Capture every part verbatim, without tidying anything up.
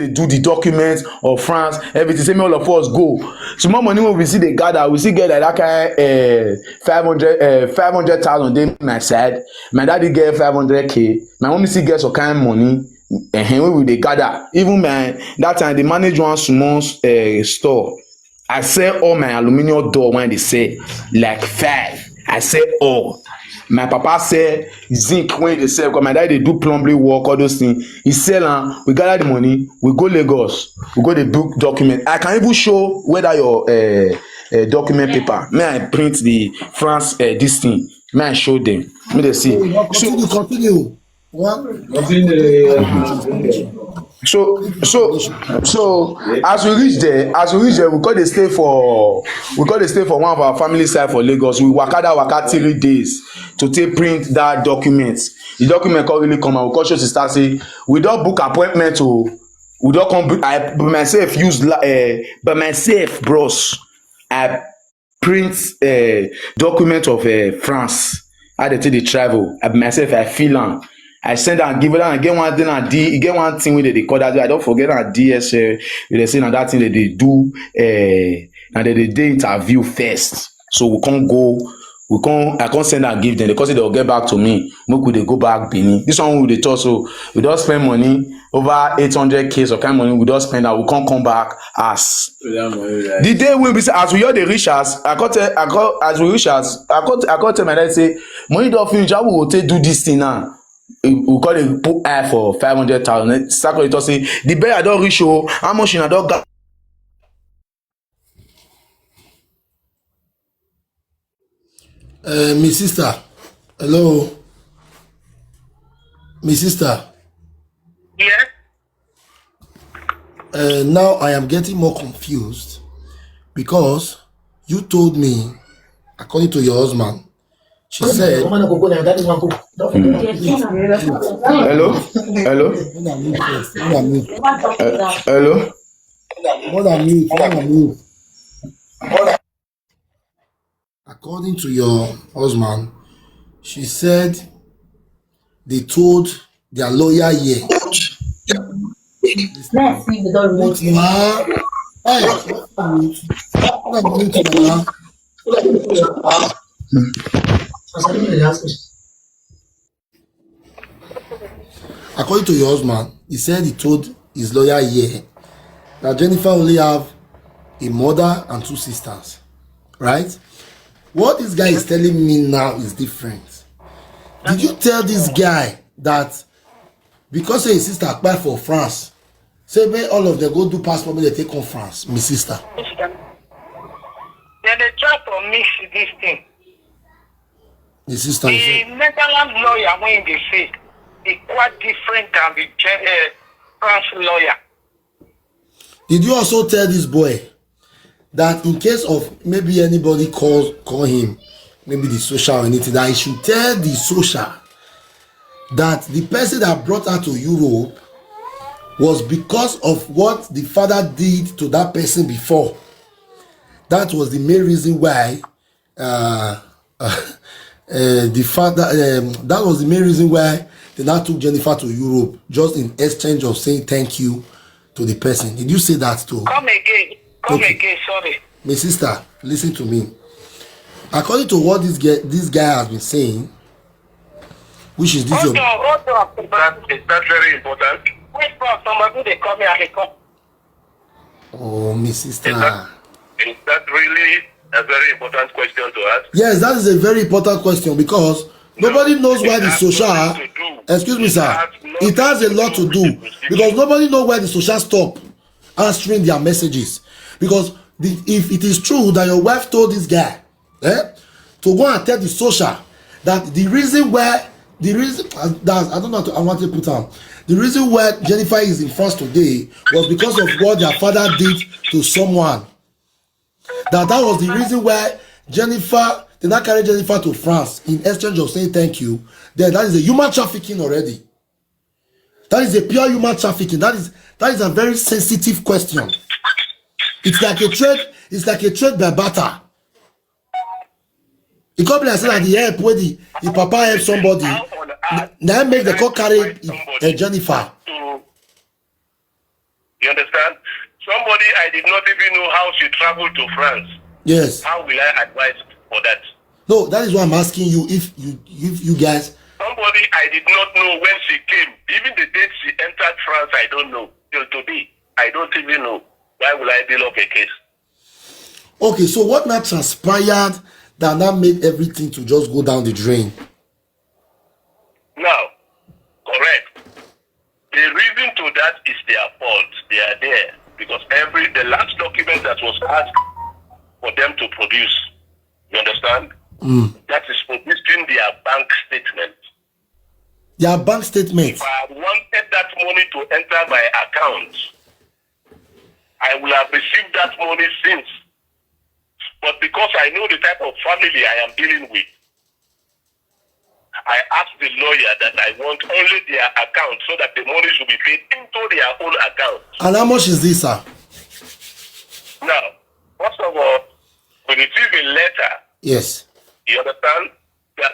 dey do the documents of France, everything. Say make all of us go. Small money wey we still dey gather, we still get like that kind, eh, five hundred, eh, five hundred thousand dey my side. My daddy get five hundred K. My mommy still get some kind money. Ehen, wey we dey gather. Even my, that time, I dey manage one small, eh, store. I sell all my aluminium door wey I dey sell, like five. I sell all. My papa sell zinc wey he dey sell, 'cause my daddy dey do plumbing work, all those things. He sell am, we gather the money, we go Lagos, we go dey book document. I can even show whether your, eh, eh, document paper. May I print the France, eh, this thing? May I show them? May they see. So, continue, continue. One. So, so, so as we reach there, as we reach there, we go dey stay for, we go dey stay for one of our family side for Lagos. We waka that waka three days to take print that document. The document come really come out. We come show sister say we don book appointment o. We don come. Book, I by myself use la-, eh, by myself, bros. I print, eh, document of, eh, France. How they take dey travel. I by myself, I feel am. I send am give, whether I get one thing, I D, e get one thing wey they dey call that, I don forget, na D S L. They say na that thing they dey do, eh, na they dey dey interview first. So we come go, we come, I come send am give them. They come say they go get back to me. Make we dey go back Benin. This one we dey talk, so we don spend money over eight hundred K, some kind money we don spend, and we come come back as. The day wey be say, as we all dey reach house, I come tell, I come, as we reach house, I come, I come tell my dad say, "Money don finish, how we go take do this thing now?" We, we come dey put eye for five hundred thousand. Then Sako dey talk say, "The bell I don reach o, how much una don ga-" Uh, my sister, hello. My sister. Yes. Uh, now I am getting more confused because you told me, according to your husband, she said, hello, hello, hello. More than mute, more than mute. According to your husband, she said they told their lawyer here. Let's see if they don't remove you. Hey, according to your husband, he said he told his lawyer here that Jennifer only have a mother and two sisters, right? What this guy is telling me now is different. Did you tell this guy that because his sister apply for France, say make all of them go do passport, make they take come France, my sister? Then they try to mix this thing. The sister is the Netherlands lawyer wey dey say e quite different than the Gen-, eh, France lawyer. Did you also tell this boy that in case of maybe anybody calls, call him, maybe the social or anything, that he should tell the social that the person that brought her to Europe was because of what the father did to that person before? That was the main reason why, uh, uh, the father, um, that was the main reason why they now took Jennifer to Europe, just in exchange of saying thank you to the person. Did you say that too? Come again. Come again. Sorry. My sister, listen to me. According to what this guy, this guy has been saying, which is this. Hold on, hold on. That, is that very important? Which part? Somebody they call me, I dey come. Oh, my sister. Is that, is that really a very important question to ask? Yes, that is a very important question because nobody knows why the social. Excuse me, sir. It has a lot to do because nobody knows why the social stop answering their messages. Because the, if it is true that your wife told this guy, eh, to go and tell the social that the reason why, the reason, uh, that, I don't know how to, I want to put on, the reason why Jennifer is in France today was because of what their father did to someone. That, that was the reason why Jennifer, they now carry Jennifer to France in exchange of saying thank you. Then that is a human trafficking already. That is a pure human trafficking. That is, that is a very sensitive question. It's like a trade, it's like a trade by barter. It come be like say that the help wey the, the papa help somebody, na, na make the call carry, uh, Jennifer. You understand? Somebody I did not even know how she traveled to France. Yes. How will I advise for that? No, that is why I'm asking you if you if you guys. Somebody I did not know when she came. Even the date she entered France, I don't know. Till today, I don't even know. Why will I build up a case? Okay, so what now transpired that now made everything to just go down the drain? Now, correct. The reason to that is their fault. They are there because every the last document that was asked for them to produce, you understand? That is producing their bank statement. Their bank statement. If I had wanted that money to enter my account, I would have received that money since. But because I know the type of family I am dealing with, I asked the lawyer that I want only their account so that the money should be paid into their own account. And how much is this, sir? Now, first of all, we receive a letter. Yes. You understand that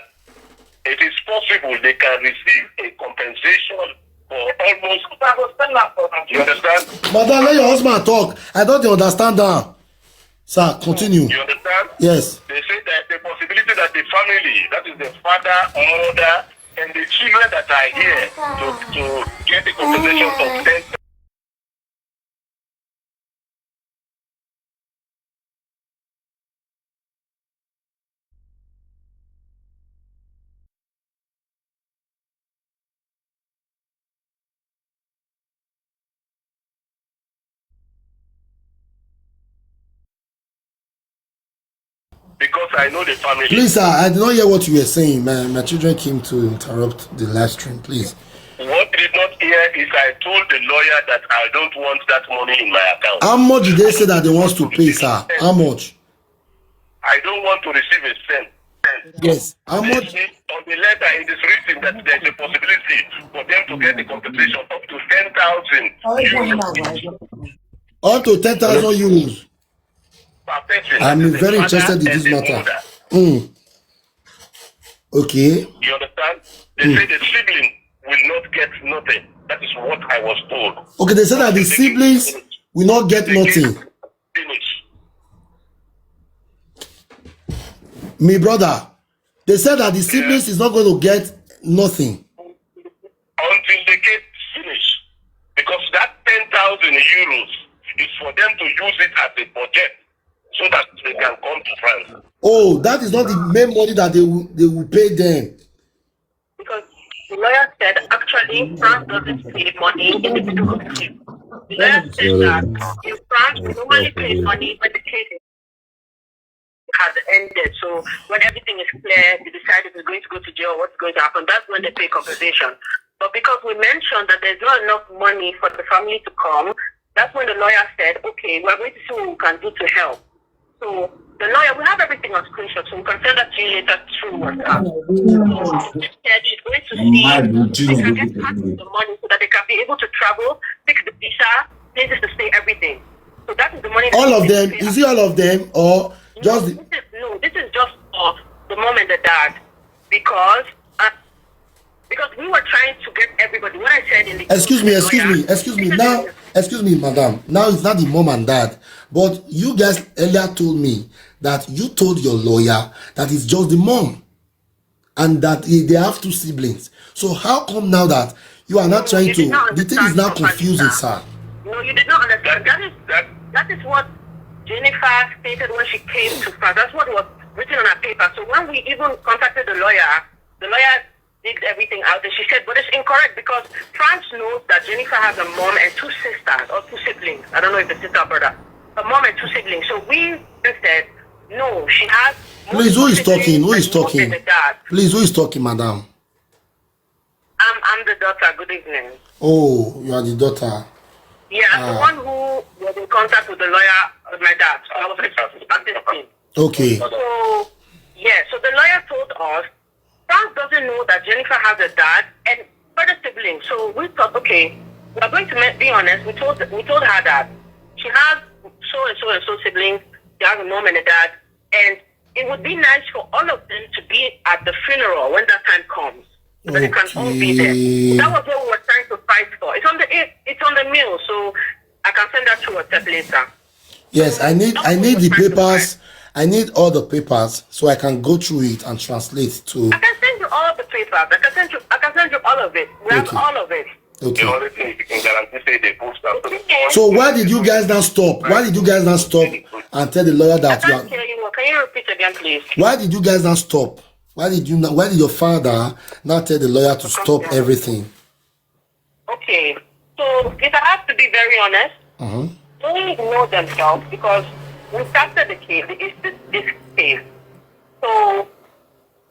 it is possible they can receive a compensation for almost. You understand? Madam, let your husband talk. I don't understand that. Sir, continue. You understand? Yes. They say that the possibility that the family, that is the father, mother, and the children that are here to, to get the compensation of ten. Because I know the family. Please, sir, I did not hear what you were saying. My, my children came to interrupt the live stream, please. What you did not hear is I told the lawyer that I don't want that money in my account. How much did they say that they want to pay, sir? How much? I don't want to receive a cent. Yes. How much? On the letter, it is written that there's a possibility for them to get the compensation up to ten thousand euros Up to ten thousand euros. Per person. I'm That is the very father interested in and this the matter. mother. Mm. Okay. You understand? They say the sibling will not get nothing. That is what I was told. Okay, they said that the siblings will not get nothing. Finish. My brother, they said that the siblings is not going to get nothing. Until the case finish. Because that ten thousand euros is for them to use it as a budget so that they can come to France. Oh, that is not the main money that they will, they will pay them. Because the lawyer said actually France doesn't pay money in the middle of the case. The lawyer said that in France we normally pay money when the case has ended. So when everything is clear, they decide if we're going to go to jail, what's going to happen. That's when they pay compensation. But because we mentioned that there's not enough money for the family to come, that's when the lawyer said, okay, we're going to see what we can do to help. So the lawyer, we have everything on screenshot, so we can send that to you later through WhatsApp. So she said she's going to see if they can get part of the money so that they can be able to travel, fix the visa, places to stay, everything. So that is the money. that All they of need them, to pay. is it all of them or just This is, no, this is just for the mom and the dad because uh, because we were trying to get everybody. What I said in the Excuse me, the excuse lawyer- me, excuse me. Now, excuse me, madam. Now it's not the mom and dad, but you guys earlier told me that you told your lawyer that it's just the mom, and that he, they have two siblings. So how come now that you are not trying You to? did not The thing is now understand properly, confusing, sir. Sir. No, you did not understand. That is That that is what Jennifer stated when she came to France. That's what was written on her paper. So when we even contacted the lawyer, the lawyer digged everything out and she said, but it's incorrect because France knows that Jennifer has a mom and two sisters or two siblings. I don't know if it's sister or brother. A mom and two siblings. So we said, no, she has. Please, who is talking? Who is Multiple siblings and mom talking? And the dad. Please, who is talking, madam? I'm, I'm the daughter. Good evening. Oh, you are the daughter. Yeah, I'm the Ah. one who was in contact with the lawyer, uh, my dad. So I was assisting. Okay. So, yeah, so the lawyer told us France doesn't know that Jennifer has a dad and further siblings. So we thought, okay, we're going to ma- be honest. We told we told her that she has so and so and so siblings. She has a mom and a dad, and it would be nice for all of them to be at the funeral when that time comes, so that they can all be there. Okay. That was what we were trying to fight for. It's on the it, it's on the mail. So can send that to WhatsApp later. Yes, I need I need the papers. I need all the papers so I can go through it and translate to. I can send you all the papers. I can send you. I can send you all of it. We have Okay. all of it. The Okay. only thing you can guarantee say they post am. So the So why did you guys not stop? Why did you guys not stop and tell the lawyer I that you can't are? Hear you well. Can you repeat again, please? Why did you guys not stop? Why did you not? Why did your father not tell the lawyer to stop everything? Okay. So if I have to be very honest, Mhm. they know themselves because we started the case, the, this, this case. So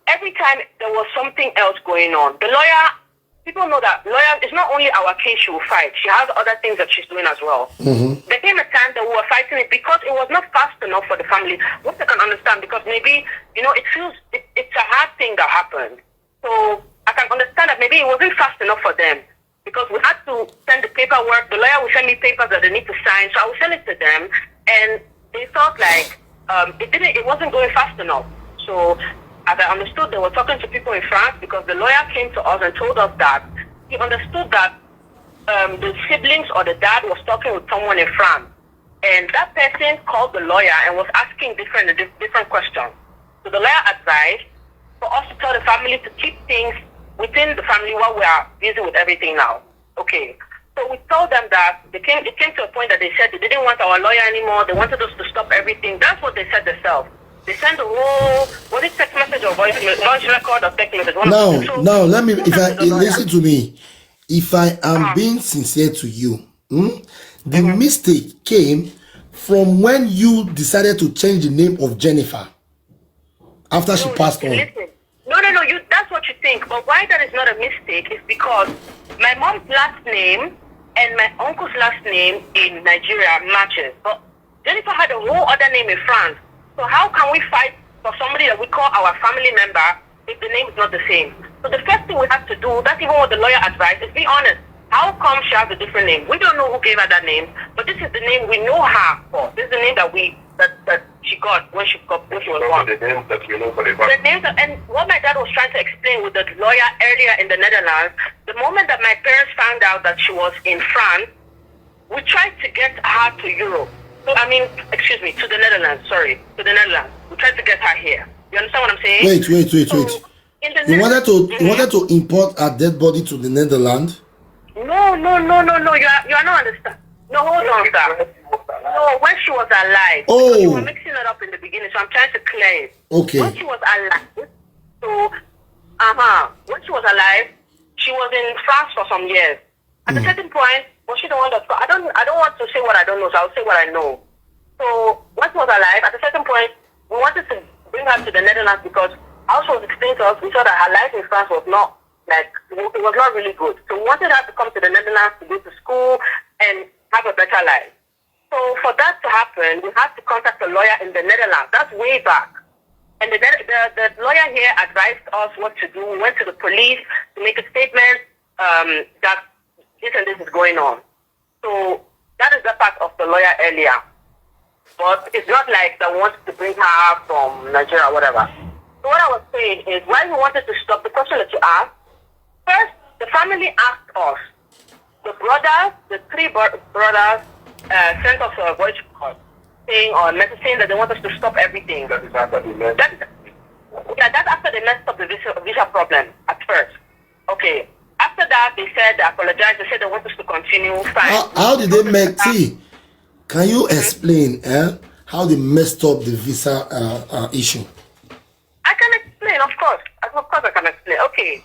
every time there was something else going on, the lawyer, people know that lawyer, it's not only our case she will fight. She has other things that she's doing as well. Mhm. There came a time that we were fighting it because it was not fast enough for the family, which I can understand because maybe, you know, it feels, it, it's a hard thing that happened. So I can understand that maybe it wasn't fast enough for them because we had to send the paperwork. The lawyer will send me papers that they need to sign, so I will send it to them. And they felt like um, it didn't, it wasn't going fast enough. So as I understood, they were talking to people in France because the lawyer came to us and told us that he understood that um, the siblings or the dad was talking with someone in France, and that person called the lawyer and was asking different different questions. So the lawyer advised for us to tell the family to keep things within the family while we are busy with everything now. Okay. So we told them that they came, it came to a point that they said they didn't want our lawyer anymore. They wanted us to stop everything. That's what they said themselves. They sent the whole, was it text message or voice, me- voice record or text message? One of Now, the two. now let me. If I Send to the lawyer. Listen to me, if I am being sincere to you, hmm, the mistake came from when you decided to change the name of Jennifer after she No, passed on. Listen. No, no, no. You. That's what you think. But why that is not a mistake is because my mom's last name and my uncle's last name in Nigeria matches. But Jennifer had a whole other name in France. So how can we fight for somebody that we call our family member if the name is not the same? So the first thing we have to do, that's even what the lawyer advised, is be honest. How come she has a different name? We don't know who gave her that name, but this is the name we know her for. This is the name that we that, that she got when she got when she was born. The names that we know for the The names of, and what my dad was trying to explain with the lawyer earlier in the Netherlands, the moment that my parents found out that she was in France, we tried to get her to Europe. So, I mean, excuse me, to the Netherlands, sorry, to the Netherlands. We tried to get her here. You understand what I'm saying? Wait, wait, wait, So, wait. in the You Nether- wanted to you Mhm. wanted to import her dead body to the Netherlands. No, no, no, no, no. You are you are not understand. No, hold on, sir. No, when she was alive. Oh. You were mixing it up in the beginning, so I'm trying to clear it. Okay. When she was alive, so uh huh. When she was alive, she was in France for some years. At a certain point, was she the one that I don't I don't want to say what I don't know, so I'll say what I know. So when she was alive, at a certain point, we wanted to bring her to the Netherlands because how she was explained to us, we saw that her life in France was not like it was not really good. So we wanted her to come to the Netherlands to go to school and have a better life. So for that to happen, we had to contact a lawyer in the Netherlands. That's way back. And the, the, the lawyer here advised us what to do. We went to the police to make a statement um, that this and this is going on. So that is the part of the lawyer earlier. But it's not like that we wanted to bring her from Nigeria or whatever. So what I was saying is, why we wanted to stop, the question that you asked, first, the family asked us. The brothers, the three bro- brothers, uh, sent us a voice record saying or message saying that they want us to stop everything. That is after the mess. That, yeah, that's after they messed up the visa, visa problem at first. Okay. After that, they said they apologized. They said they want us to continue. Fine. How, how did they make see? Can you explain eh, how they messed up the visa uh, uh, issue? I can explain, of course. Of course, I can explain. Okay.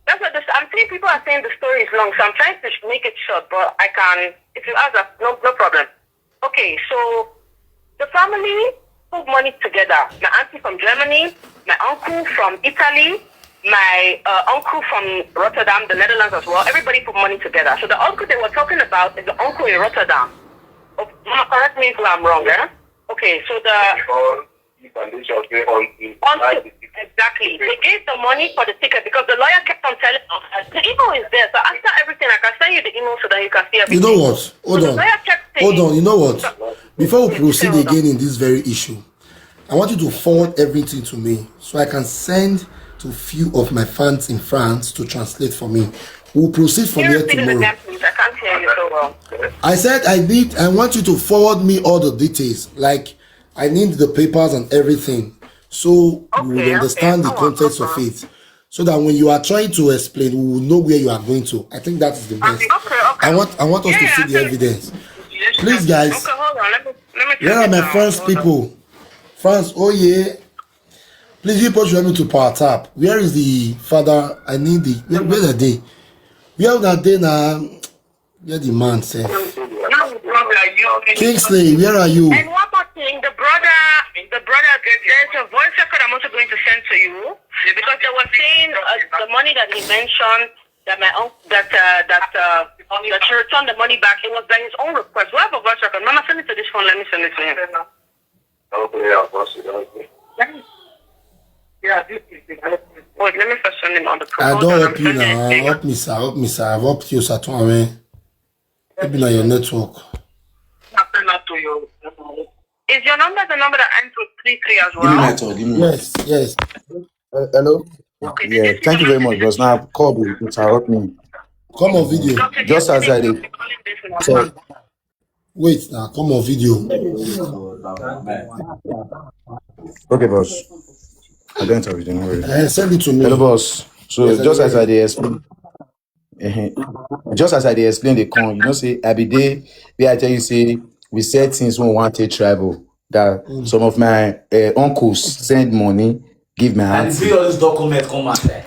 That's what this, I'm saying. People are saying the story is long, so I'm trying to sh- make it short, but I can, if you ask, that, no, no problem. Okay, so the family put money together. My auntie from Germany, my uncle from Italy, my uh, uncle from Rotterdam, the Netherlands as well. Everybody put money together. So the uncle they were talking about is the uncle in Rotterdam. Oh, Mama, correct me if I'm wrong, eh? Okay, so the All the foundation say on the on to, exactly. They gave the money for the ticket because the lawyer kept on telling us. The email is there, so after everything, I can send you the email so that you can see You everything. know what? Hold So the on. lawyer kept saying, Hold on. You know what? Before we proceed Hold on. Again in this very issue, I want you to forward everything to me so I can send to few of my fans in France to translate for me. We'll proceed from here tomorrow. Please, I can't hear you so well. I said I need, I want you to forward me all the details. Like, I need the papers and everything. So we will understand the context of it. So that when you are trying to explain, we will know where you are going to. I think that is the best. Okay, okay. I want, I want us to see the evidence. Please, guys. Okay, hold on. Let me, let me. Where are my friends, people? Friends, oh yeah. Please, you put me to power tap. Where is the father? I need the, where, where are they? Where are they now? Where the man sef? Kingsley, where are you? And one more thing, the brother, the brother, there- there's a voice record I'm also going to send to you because they were saying uh, the money that he mentioned that my uncle that uh, that uh, that he returned the money back. It was by his own request. We have a voice record. Mama, send it to this phone. Let me send it to him. Okay, yeah, boss, you don't. Let me. Yeah, this is the. Wait, let me first send him on the proposal. I don't help you now. Help me, sir. Help me, sir. I've helped you, sir. Maybe not your network. Is your number the number that ends with three three as well? Give me my talk. Give me. Yes, yes. Uh, hello. Okay, yeah, thank you very much, boss. Now call me. It help me. Come on video. Just as I did. So wait now. Come on video. Okay, boss. I don't have video. No worry. Uh, send it to me. Hello, boss. So yes, just as I did explain. Uh-huh. Just as I dey explain, they come. You know, say I be dey where I tell you, say we said things when we want to travel. That some of my uh, uncles send money, give my auntie. And bring all this document come outside.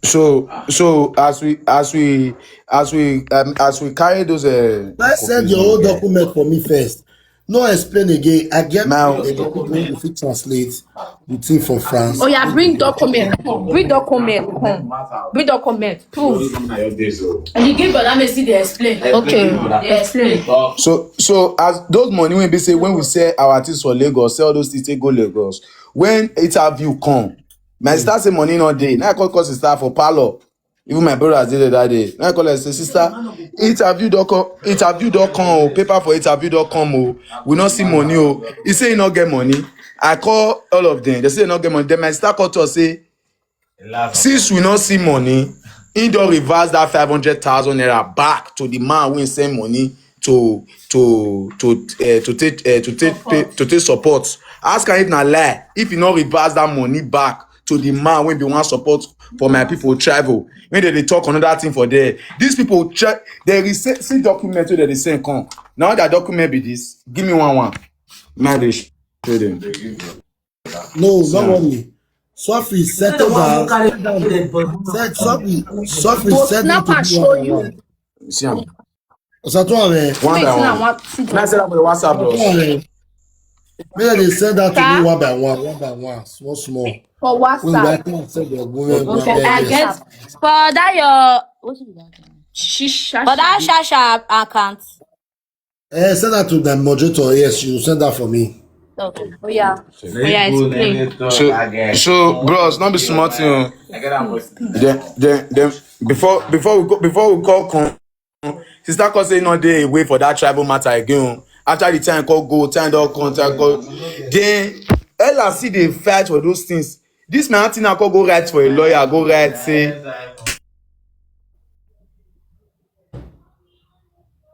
So, so as we, as we, as we, um, as we carry those, uh, I send your own document for me first. No explain again. I get now. People wey go fit translate the thing for France. Oh yeah, bring document. Bring document. Come. Bring document. Proof. And you give Brother Messi the explain. Okay. The explain. So, so as those money when we say when we sell our things for Lagos, sell those things take go Lagos. When interview come, my sister say money no dey. Now I call call sister for parlor. Even my brother did it that day. Now I call her say, sister, interview don come, interview don come, oh, paper for interview don come, oh. We no see money, oh. He say he no get money. I call all of them. They say he no get money. Then my sister call to us say, since we no see money, he don reverse that five hundred thousand naira back to the man wey send money to to to uh, to take uh, to take pay, to take support. Ask am if na lie. If he no reverse that money back to the man wey be one support for my people travel. When they dey talk another thing for there, these people check. They receive see document wey they dey send come. Now that document be this. Give me one one. Now they show them. No, no worry. Sophie, settle down. Set, Sophie, Sophie, settle down to me one by one. See am. Osatun, one by one. Can I send that for the WhatsApp, bro? Make they send that to me one by one, one by one, small, small. For WhatsApp. Okay, I get for that your what is that? Shisha. For that Shasha account. Eh, send that to the moderator. Yes, you send that for me. Okay. Oh yeah. Oh yeah, explain. So, so, bros, not be smart, you know. Then, then, then, before, before we go, before we call, come, sister call say no dey away for that tribal matter again. After the time call go, time don come, time call. Then Ella see dey fight for those things. This my auntie now call go write for a lawyer, go write say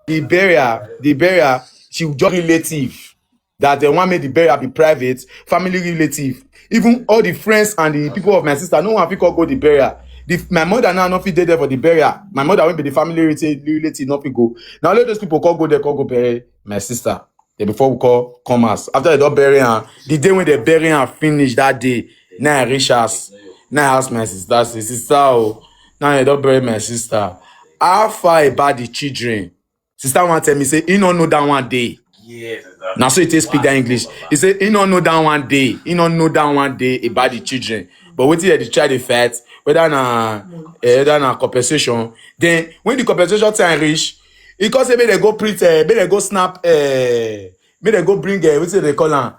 the burial, the burial, she just relative that they want make the burial be private, family relative. Even all the friends and the people of my sister, no one fit call go the burial. The, my mother now no fit dey there for the burial. My mother wey be the family relative, relative no fit go. Now let those people call go there, call go bury my sister. Then before we call come house. After they don bury am, the day when they bury am finish that day, now I reach house. Now I ask my sister, say, sister, oh, now they don bury my sister. How far about the children? Sister wan tell me say he no know that one day. Yes, exactly. Now so he take speak that English. He say he no know that one day. He no know that one day about the children. But wetin they dey try dey fight, whether na eh, whether na compensation. Then when the compensation time reach, he come say make they go print, uh, make they go snap, uh, make they go bring uh, wetin they call am,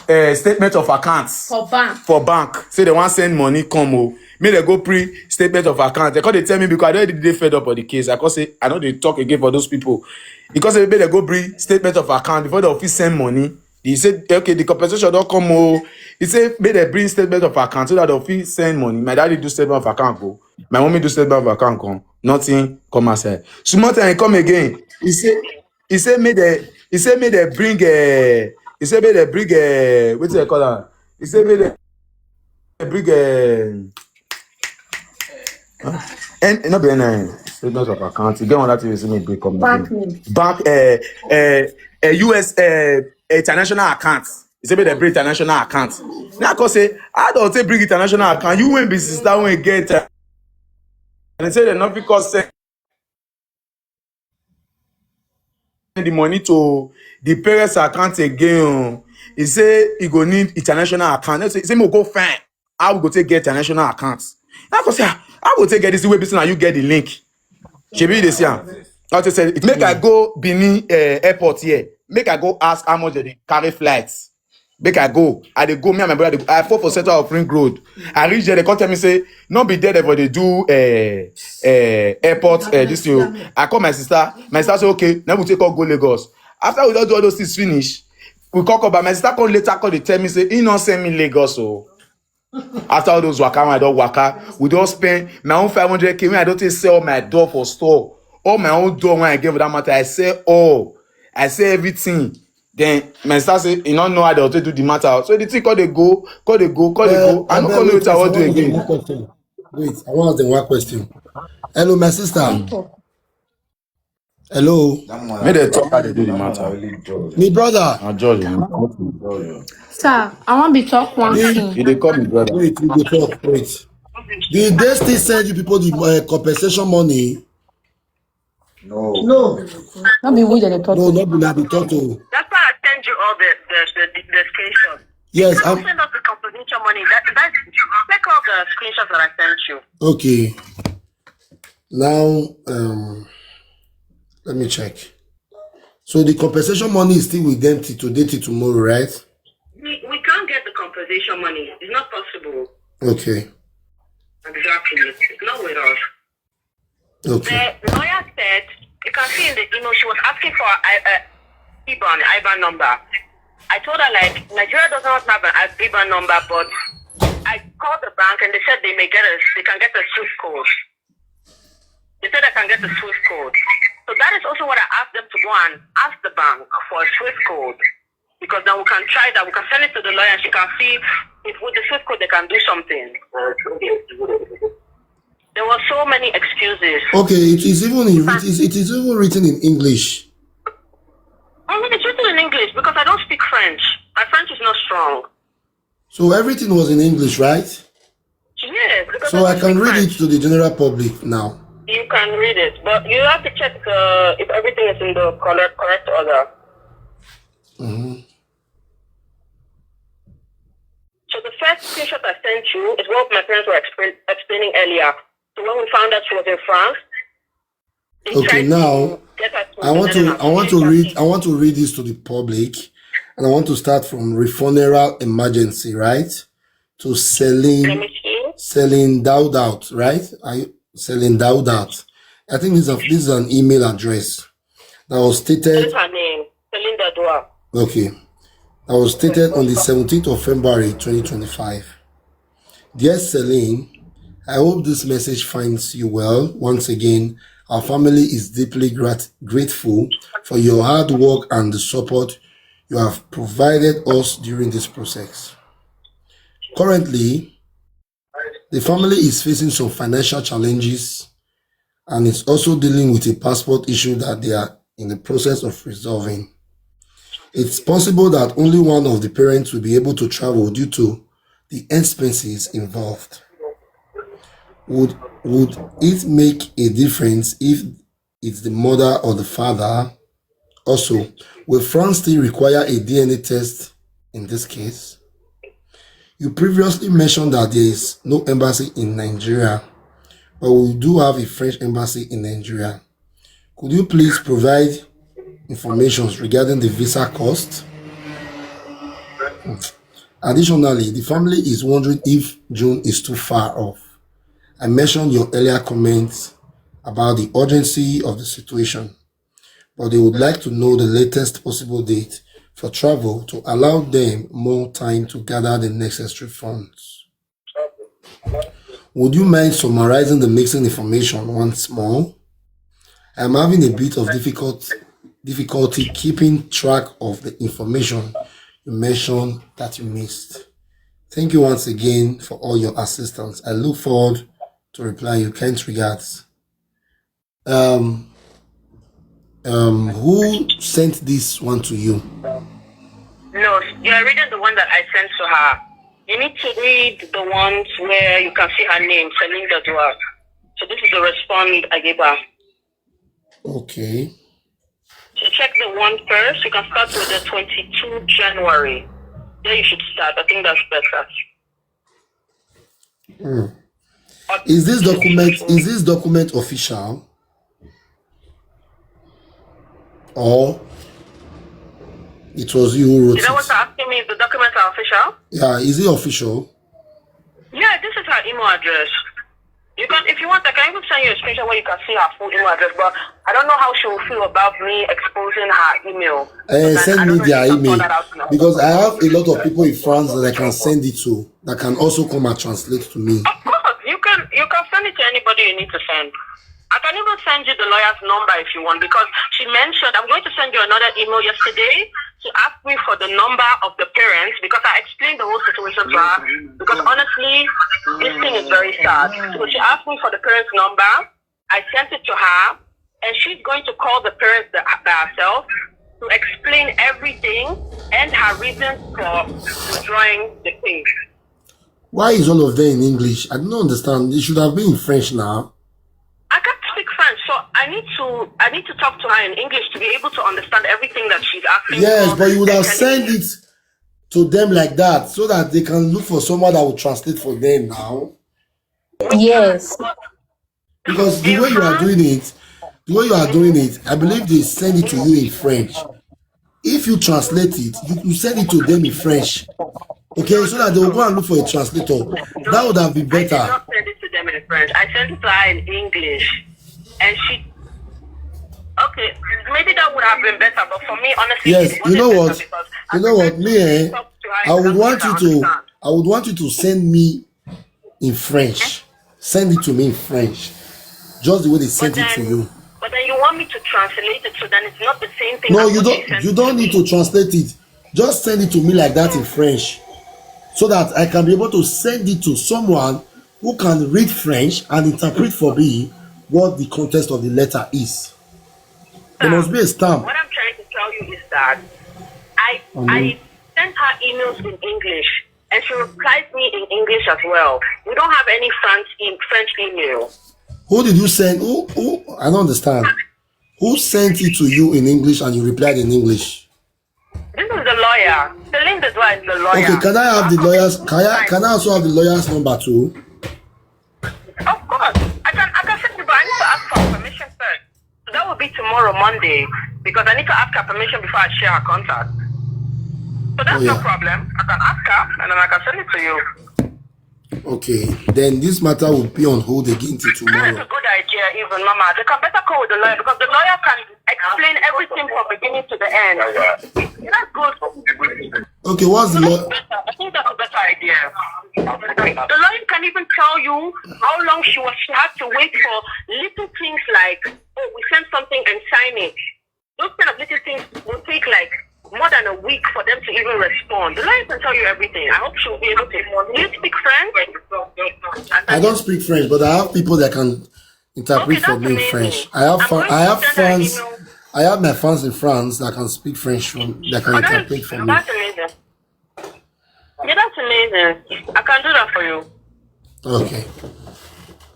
uh, statement of accounts for bank. For bank. Say they wan send money come o. Make they go print statement of account. They come dey tell me because I don already dey fed up of the case. I come say I no dey talk again for those people. Because say make they go bring statement of account before they fit send money. He said, okay, the compensation don come o. He said make they bring statement of account so that they fit send money. My daddy do statement of account go. My mommy do statement of account come, nothing come outside. Small time he come again. He say, he say make they, he say make they bring, uh, he say make they bring, uh, wetin they call am? He say make they bring, uh, huh? And not be any statement of account. You get one that you see me bring come. Bank again. Name. Bank, uh, uh, uh, U S, uh, international account. He say make they bring international account. Now I come say, how do they bring international account? You won't be sister when get. And they say they not because send the money to the parents account again. He say he go need international account. He say, he say me go find how we go take get international account. Now I come say, ah, how we go take get this way? Be say na you get the link. Shebi you dey see am. I just said it make I go Benin, uh, airport here. Make I go ask how much they dey carry flights. Make I go. I dey go. Me and my brother, dey go. I fall for center of Ring Road. I reach there. They come tell me say, no be there, but they do, uh, uh, airport. Uh, this thing. I call my sister. My sister say, okay. Now we take all go Lagos. After we don't do all those things finish, we come come back. My sister come later come dey tell me say he not send me Lagos. So after all those waka, I don't waka. We don't spend my own five hundred K. When I don't take sell my door for store. All my own door when I get for that matter, I sell all. I sell everything. Then my sister say, you don't know how they want to do the matter. So the thing call they go, call they go, call they go. I don't call no wetin I want to do again. Wait, I want to ask them one question. Hello, my sister. Hello. Make they talk how they do the matter. My brother. My judge. Sir, I want to talk one thing. You dey call me brother. Wait, you dey talk. Wait. Did they still send you people the, uh, compensation money? No. No. Not be we that they talk. No, not be that they talk to. That's why I send you all the, the, the, the, the screenshot. Yes, I'm send us the compensation money. That, that, take all the screenshots that I sent you. Okay. Now, um, let me check. So the compensation money is still with them till today, till tomorrow, right? We, we can't get the compensation money. It's not possible. Okay. Exactly. It's not with us. Okay. The lawyer said, you can see in the email, she was asking for a, a IBAN, IBAN number. I told her, like, Nigeria does not have an IBAN number, but I called the bank and they said they may get a, they can get a SWIFT code. They said I can get a SWIFT code. So that is also what I asked them to go and ask the bank for a SWIFT code. Because then we can try that. We can send it to the lawyer and she can see if with the SWIFT code they can do something. There were so many excuses. Okay, it is even in, it is, it is even written in English. Oh, it's written in English because I don't speak French. My French is not strong. So everything was in English, right? Yes. So I can read it to the general public now. You can read it, but you have to check, uh, if everything is in the correct, correct order. Mm-hmm. So the first screenshot I sent you is what my parents were explain, explaining earlier. So when we found out she was in France, okay, now I want to, I want to read, I want to read this to the public, and I want to start from refuneral emergency, right? To Celine, Celine Daudaut, right? I, Celine Daudaut. I think this is, a, this is an email address that was stated. That is her name, Celine Daudaut. Okay. That was stated on the seventeenth of February twenty twenty-five. Dear Celine, I hope this message finds you well. Once again, our family is deeply grat- grateful for your hard work and the support you have provided us during this process. Currently, the family is facing some financial challenges and is also dealing with a passport issue that they are in the process of resolving. It's possible that only one of the parents will be able to travel due to the expenses involved. Would, would it make a difference if it's the mother or the father? Also, will France still require a D N A test in this case? You previously mentioned that there is no embassy in Nigeria, but we do have a French embassy in Nigeria. Could you please provide information regarding the visa cost? Additionally, the family is wondering if June is too far off. I mentioned your earlier comments about the urgency of the situation, but they would like to know the latest possible date for travel to allow them more time to gather the necessary funds. Would you mind summarizing the missing information once more? I'm having a bit of difficult, difficulty keeping track of the information you mentioned that you missed. Thank you once again for all your assistance. I look forward to replying you. Kind regards. Um, um, who sent this one to you? No, you are reading the one that I sent to her. You need to read the ones where you can see her name, Celine Dodua. So this is the respond I gave her. Okay. So check the one first. You can start with the twenty-two January. There you should start. I think that's better. Hmm. Is this document is this document official? Or it was you who wrote Is that what it? You're asking me? Is the documents are official? Yeah, is it official? Yeah, this is her email address. You can, if you want, I can even send you a screenshot where you can see her full email address. But I don't know how she will feel about me exposing her email. Uh, send me their email because I have a lot of people in France that I can send it to that can also come and translate to me. Of course, you can you can send it to anybody you need to send. I can even send you the lawyer's number if you want, because she mentioned, I'm going to send you another email yesterday to ask me for the number of the parents, because I explained the whole situation to her. Because honestly, this thing is very sad. So she asked me for the parents' number. I sent it to her, and she's going to call the parents the- by herself to explain everything and her reasons for withdrawing the case. Why is all of them in English? I don't understand. It should have been in French now. I can't speak French, so I need to I need to talk to her in English to be able to understand everything that she's asking Yes, for. But you would have Can sent it to them like that so that they can look for someone that will translate for them now. Yes. Because the way you are doing it, the way you are doing it, I believe they send it to you in French. If you translate it, you, you send it to them in French. Okay, so that they will go and look for a translator. That would have been I did better. Not send it to them in French. I sent it to her in English, and she. Okay, maybe that would have been better, but for me, honestly, Yes, it you know wasn't what? Better because You I know what? prefer Me, to eh? talk to her I in would want you language to. I I would want you to send me in French. Send it to me in French, just the way they sent it to then- you. But then you want me to translate it, so then it's not the same thing. No, as you what don't. sent You to don't me. Need to translate it. Just send it to me like that in French, so that I can be able to send it to someone who can read French and interpret for me what the context of the letter is. There must be a stamp. What I'm trying to tell you is that I Mhm. I sent her emails in English, and she replied me in English as well. We don't have any French in French email. Who did you send? Who? Who? I don't understand. Who sent it to you in English and you replied in English? This is the lawyer. Celine Dodua is the lawyer. Okay, can I have the lawyers? Can I? Can I also have the lawyer's number too? Of course. I can I can send you, but I need to ask for permission first. So that will be tomorrow, Monday, because I need to ask her permission before I share her contact. So that's Oh, no yeah. problem. I can ask her, and then I can send it to you. Okay, then this matter will be on hold again till That's tomorrow. A good idea, even, Mama. They can better call with the lawyer, because the lawyer can explain everything from beginning to the end. That's good. Okay, what's the law? Better. I think that's a better idea. The lawyer can even tell you how long she was she had to wait for little things like, oh, we sent something and sign it. Those kind of little things will take, like, more than a week for them to even respond. The lawyer can tell you everything. I hope she'll be able to. Do you speak French? I don't speak French, but I have people that can interpret Okay, for that's me in amazing. French. I have I'm fan, going I to have send her an fans. Email. I have my fans in France that can speak French from that can Oh, that's, interpret for me. That's amazing. Yeah, that's amazing. I can do that for you. Okay,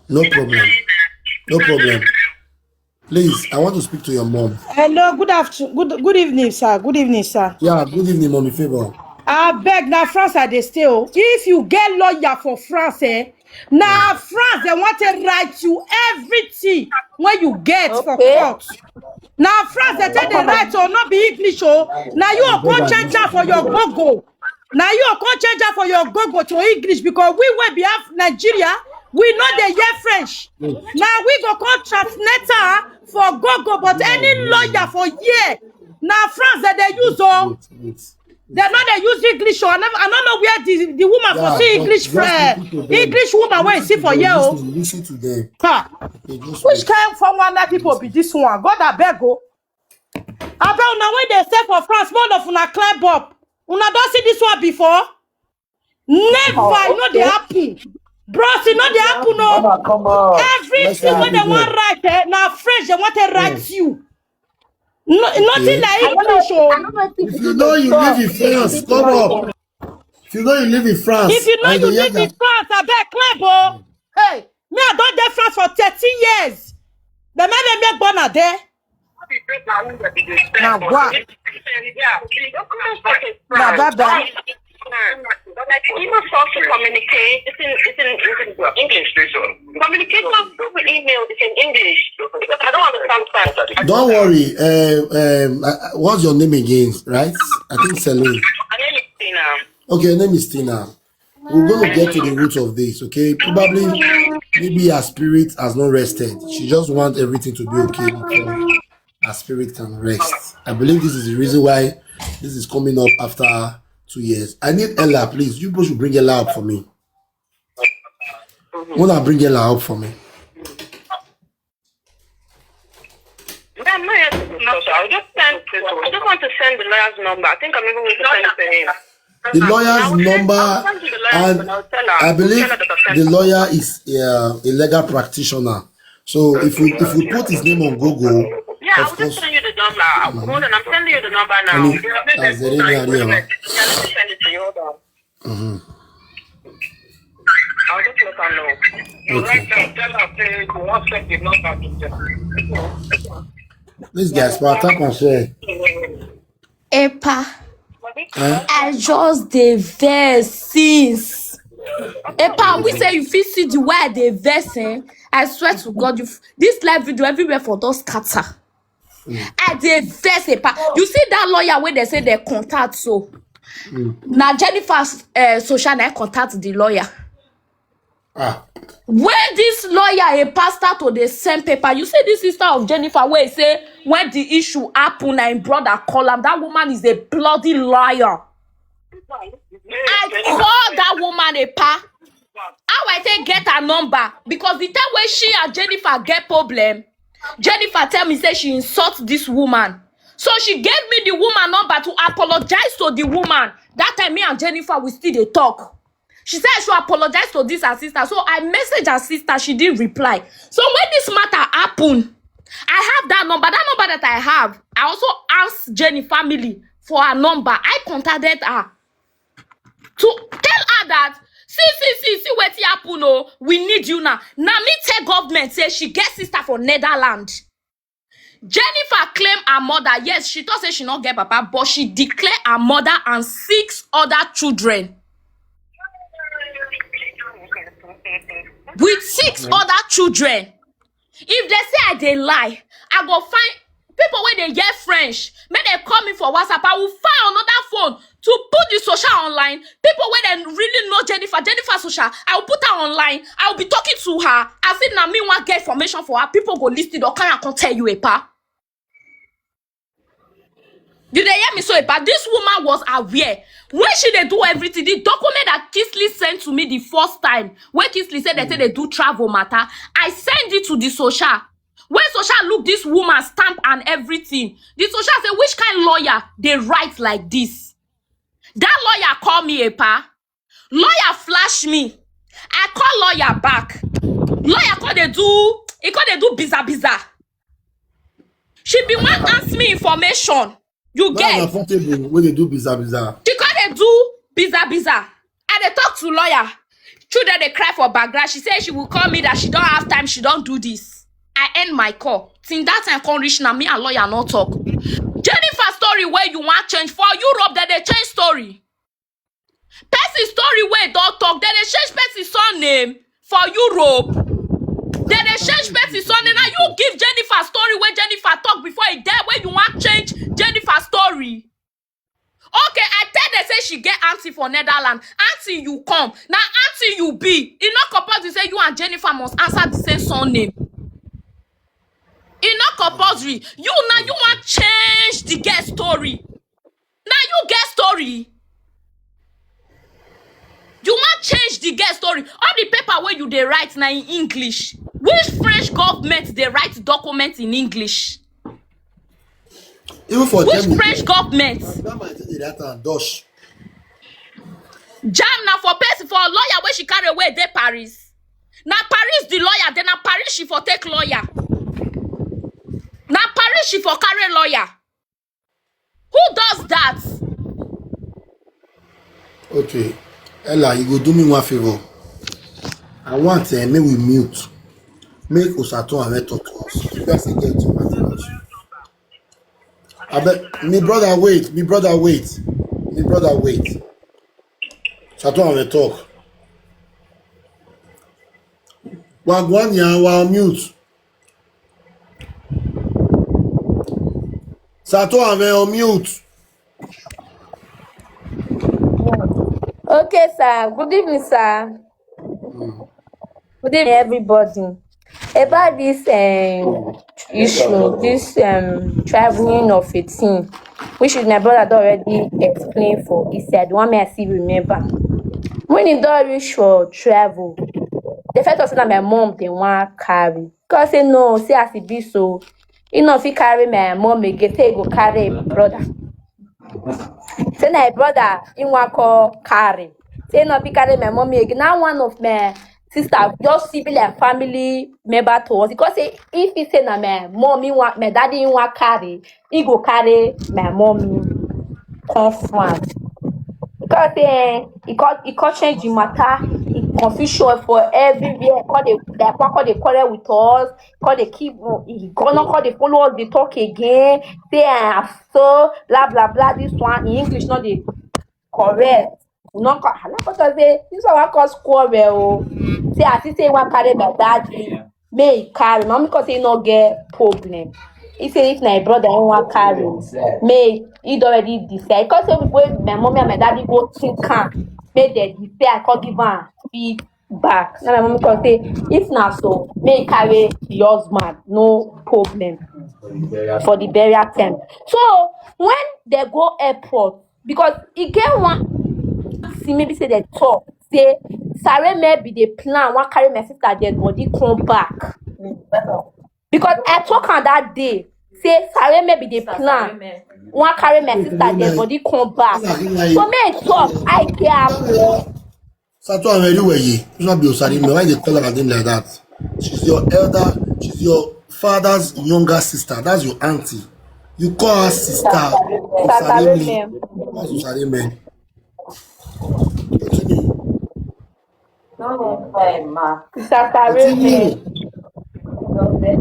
no problem. No problem. Please, I want to speak to your mom. Hello, good afternoon, good good evening, sir. Good evening, sir. Yeah, good evening, Mommy Favor. I beg now, France, I dey stay. Oh. If you get lawyer for France, eh, now France, they want to write you everything when you get for Okay. Court. Now France, they take the right to not be English. Oh, now you go change that for your Google. Now you go change that for your Google to English, because we will be half Nigeria. We know they hear French. Now we go call translator for Google, but any lawyer for here. Now France, that they use. Oh. Wait, wait. Dem no dey use English o. I never, I no know where the, the woman for see English friend. English woman wey you see for here o. Listen to them. Ha. Which kind four one nine people be this one? God abeg o. Abeg, una wey dey stay for France, more of una climb up. Una don see this one before? Never, e no dey happen. Bros, e no dey happen o. Everything wey dem wan write, eh, na French dem wan take write you. No, nothing like English o. If you know you live in France, come up. If you know you live in France, if you know you live in France, abeg climb o. Hey, me, I don dey France for thirteen years. The man wey make born there. Na what? Na bye bye. But like, people force to communicate. It's in, it's in, it's in English. Communication through email is in English because I don't understand French. Don't worry. Uh, um, uh, what's your name again? Right? I think Celine. My name is Tina. Okay, your name is Tina. We're going to get to the root of this, okay? Probably, maybe her spirit has not rested. She just wants everything to be okay before her spirit can rest. I believe this is the reason why this is coming up after two years. I need Ella, please. You both should bring Ella up for me. Wanna bring Ella up for me? No, I'm not here to discuss. I just send. I just want to send the lawyer's number. I think I'm even going to send it to him. The lawyer's number, and I believe the lawyer is, uh, a legal practitioner. So if we, if we put his name on Google, yeah, I'll just send you the number. Hold on, I'm sending you the number now. Let me send it to you. Hold on. Mm-hmm. I'll just let her know. Okay. Right now, tell her say you want check the number to check. This guy, smart, tap and share. Epa. Eh? I just dey vex since. Epa, we say you fit see the way I dey vex, eh? I swear to God, you f- this live video everywhere for don scatter. I dey vex, Epa. You see that lawyer wey dem say dem contact so? Na Jennifer, eh, social na contact the lawyer. Ah. When this lawyer, Epa, start to dey send paper, you see this sister of Jennifer wey say when the issue happen, na im brother call am. That woman is a bloody liar. I call that woman, Epa. How I take get her number? Because the time wey she and Jennifer get problem, Jennifer tell me say she insult this woman. So she gave me the woman number to apologize to the woman. That time, me and Jennifer, we still dey talk. She said I should apologize to this her sister. So I message her sister, she didn't reply. So when this matter happen, I have that number. That number that I have, I also asked Jenny family for her number. I contacted her to tell her that, see, see, see, see wetin happen o. We need you now. Na me tell government say she get sister for Netherlands. Jennifer claim her mother. Yes, she thought say she not get papa, but she declare her mother and six other children. With six other children. If they say I dey lie, I go find people wey dey hear French. Make dem call me for WhatsApp. I will find another phone to put the social online. People wey dem really know Jennifer, Jennifer social. I will put her online. I will be talking to her as if na me wan get information for her. People go listen, they'll come and come tell you, Epa. You dey hear me so, Epa? This woman was aware. When she dey do everything, the document that Kingsley sent to me the first time, when Kingsley said they say they do travel matter, I send it to the social. When social look this woman stamp and everything, the social say, which kind lawyer dey write like this? That lawyer call me, Epa. Lawyer flash me. I call lawyer back. Lawyer call dey do, he call dey do biza biza. She be wan ask me information. You get? Why na portable wey dey do biza biza? She call dey do biza biza. I dey talk to lawyer. Children dey cry for background. She say she will call me that she don't have time. She don't do this. I end my call. Since that time come reach now, me and lawyer no talk. Jennifer story where you want change for Europe, that they change story. Person story wey don talk, dem dey change person surname for Europe. Dem dey change person surname. Now you give Jennifer story wey Jennifer talk before he die, wey you wan change Jennifer story. Okay, I tell them say she get auntie for Netherlands. Auntie you come. Na auntie you be. E no compulsory say you and Jennifer must answer the same surname. E no compulsory. You now you wan change the girl story. Now you get story. story. You wan change the girl story. All the paper wey you dey write na in English. Which French government dey write document in English? Even for Which Germany, French government? Germany take dey write am Dutch. Jam na for person, for lawyer wey she carry away dey Paris. Na Paris the lawyer, then na Paris she for take lawyer. Na Paris she for carry lawyer. Who does that? Okay, Ella, you go do me one favor. I want uh, make we mute. Make Osato and Red talk to us. You guys say get to my house. I bet me brother wait, me brother wait, me brother wait. Osato and Red talk. Wagwan ya wa mute. Sato and Red on mute. Okay, sir. Good evening, sir. Good evening, everybody. About this um, issue, this um, traveling of a team, which is my brother don already explain for. He said, one may I still remember. When he don reach for travel, the first person that my mom they want carry. Because say no, see as it be so. He no fit carry my mom again, say he go carry him brother. Say na him brother, he want call carry. Say no fit carry my mommy again. Now one of my sister just see be like family member to us. Because say if he say na my mom, he want my daddy, he want carry, he go carry my mommy come France. Because say eh, he come he come change the matter, he confusion for everywhere. Come dey like one come dey quarrel with us. Come dey keep he come not come dey follow us dey talk again. Say ah so blah blah blah. This one in English not dey correct. No come I no come talk say this one wan cause quarrel o. Say as he say he wan carry my daddy, make he carry. Mommy come say he no get problem. He say if na him brother he wan carry, make he don already decide. Because say wey my mommy and my daddy go think am, make dem decide. I come give am feedback. Now my mommy come say if na so, make he carry the husband, no problem for the burial time. So when they go airport, because e get one see maybe say they talk say Sareme be the plan wan carry my sister dead body come back. Because I talk am that day say Sareme be the plan wan carry my sister dead body come back. So me talk I dey happy. Sato and Red were ye. It's not be Osarime. Why they call her name like that? She's your elder. She's your father's younger sister. That's your auntie. You call her sister. Osarime. Sareme. That's Osarime. Continue. Sister Sareme. Continue.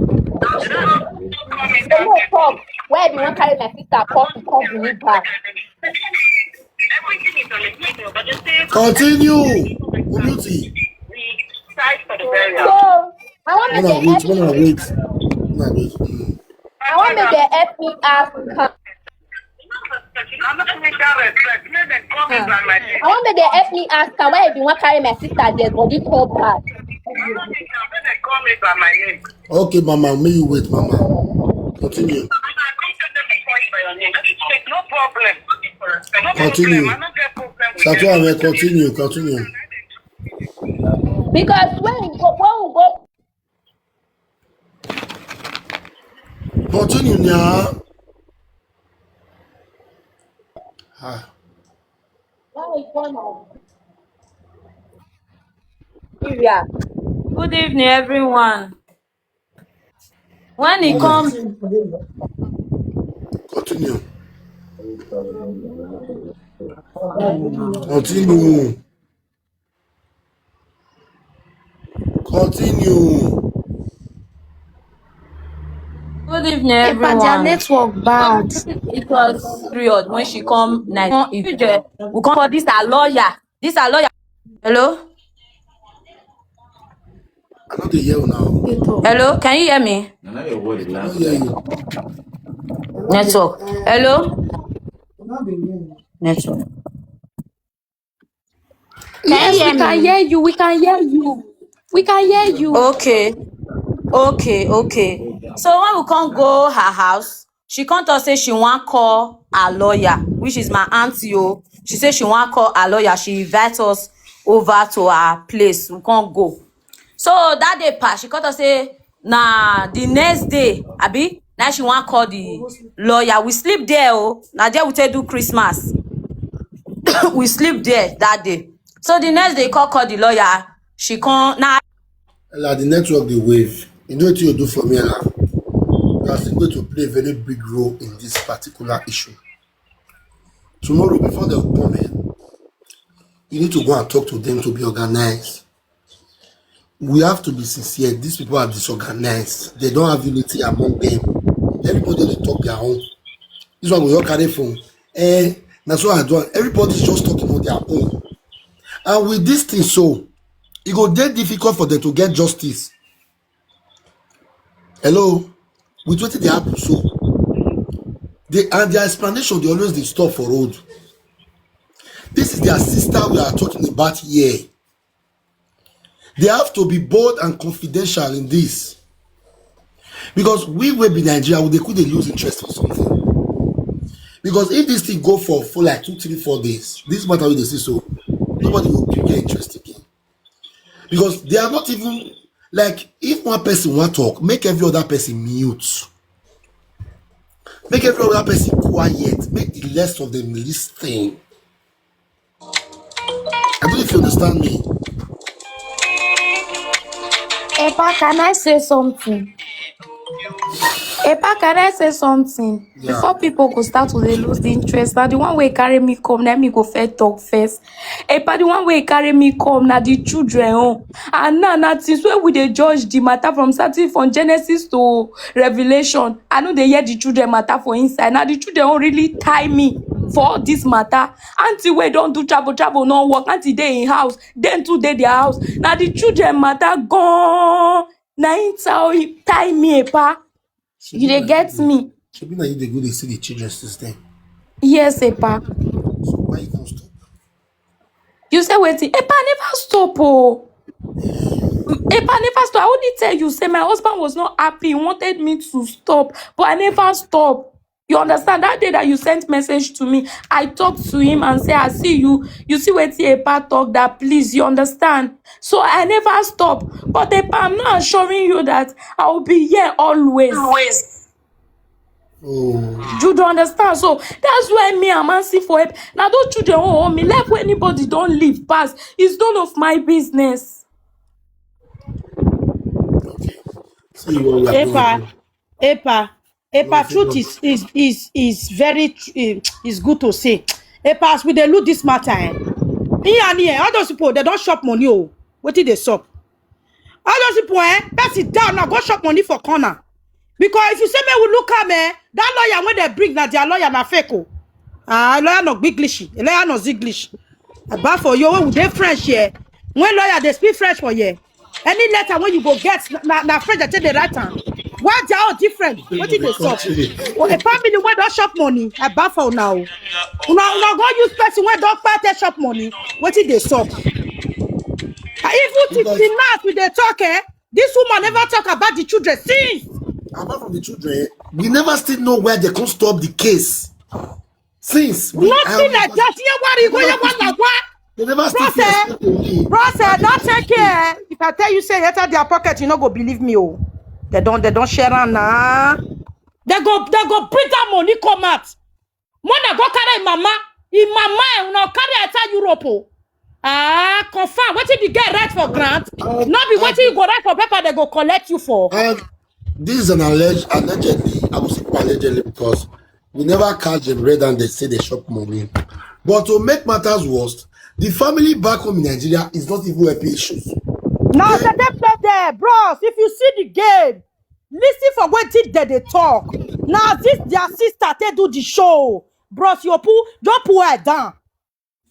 Say no talk. Why do you wan carry my sister come to come bring me back? Continue. Unuti. So I wan make Una dem wait. help Una wait. Una wait. Mm. I wan make dem help me ask am. I wan make dem help me ask am why he bin wan carry my sister dead body come back. Okay, mama, may you wait, mama. Continue. No problem. No Continue. problem. I no get problem with Sato them. and Red, continue, continue. Because when we go when we go Continue, nya. Ah. Nigeria. Good evening, everyone. When he come, Continue. Continue. Continue. Good evening, Epa, their everyone. Network bad. It was period when she come Nigeria. We come for this our lawyer. This our lawyer. Hello? I no dey hear you now. They talk. Hello? Can you hear me? I no hear you. Network. Hello? Network. Yes, hear we can me? Hear you. We can hear you. We can hear you. Okay. Okay, okay. So when we come go her house, she come talk say she wan call her lawyer. which is my auntie o. She say she wan call her lawyer. She invite us over to her place. We can't go. So that day pass, she called us say na the next day, abi, now she wan call the lawyer. We sleep there o. Na there we take do Christmas. We sleep there that day. So the next day, call call the lawyer. She come na Ella, the network dey wave. You know what you do for me, Ella? You are still going to play a very big role in this particular issue. Tomorrow, before they come in, you need to go and talk to them to be organized. We have to be sincere. These people are disorganized. They don't have unity among them. Everybody dey talk their own. This one we all carry phone. Eh, that's what I do. Everybody's just talking on their own. And with this thing, so it go dey difficult for them to get justice. Hello, with wetin dey happen so, they and their explanation dey always dey stop for road. This is their sister we are talking about here. They have to be bold and confidential in this, because we wey be Nigeria, we dey quick dey lose interest for something. Because if this thing go for for like two, three, four days, this matter wey dey see so, nobody go get interest again. Because they are not even, like, if one person wan talk, make every other person mute. Make every other person quiet. Make the rest of them listen. I don't know if you understand me. Epa, can I say something? Epa, can I say something? Yeah. Before people go start to dey lose the interest, na the one wey carry me come, na me go first talk first. Epa, the one wey carry me come, na the children own. And now, na things wey we dey judge the matter from starting from Genesis to Revelation. I no dey hear the children matter for inside. Na the children own really tie me for all this matter. Auntie wey don do travel, travel no work. Auntie dey in house. Dem too dey their house. Na the children matter gone. Na im tie tie me, Epa. You dey get me? Shebi na you dey go dey see the children since then. Yes, Epa. So why you come stop? You say wetin? Epa, I never stop o. Epa, I never stop. I only tell you say my husband was not happy. He wanted me to stop, but I never stop. You understand? That day that you sent message to me, I talked to him and say, "I see you. You see wetin Epa talk that, please, you understand?" So I never stop. But Epa, I'm not assuring you that I will be here always. Oh, You don't understand. So that's why me, I'm asking for help. Now, don't you don't owe me. Let anybody don't leave pass. It's none of my business. Okay. See what we are Epa, doing. Epa, Epa, Nothing truth wrong. is is is is very tr- eh, is good to say. Epa, as we dey look this matter, eh? Here and here, all those people, they don't shop money. Oh, what did they shop? All those people, eh? Person down now, go shop money for corner. Because if you say me, we look am, eh? That lawyer when they bring, na their lawyer na fake. Oh. Ah, lawyer no English, lawyer no English. About for you, when they French here, when lawyer they speak French for here, any letter when you go get na na French they take the write am. Why they are different? What did they shop? Well, a family where don't shop money, I buy for now. Una una go use person where don't pay take shop money. What did they shop? Even till till now we dey talk, eh? This woman never talk about the children since. Apart from the children, we never still know where they can stop the case. Since we Nothing like that. Yeah, what you go, yeah, what like what? They never still Process. Explain to me. Process, don't take care. If I tell you say enter their pocket, you no go believe me. Oh, they don't, they don't share am now. They go, they go bring that money come out. When I go carry him mama, him mama, eh, una carry enter Europe. Oh. Ah, confirm. What if you get right for grant? Not be what you go right for paper, they go collect you for. And this is an alleged, allegedly. I will say allegedly because we never catch them red and they say they shop money. But to make matters worse, the family back home in Nigeria is not even helping issues. Now they dey play there, bros. If you see the game, listen for wetin they dey talk. Now this their sister take do the show, bros. You pull, don't pull her down.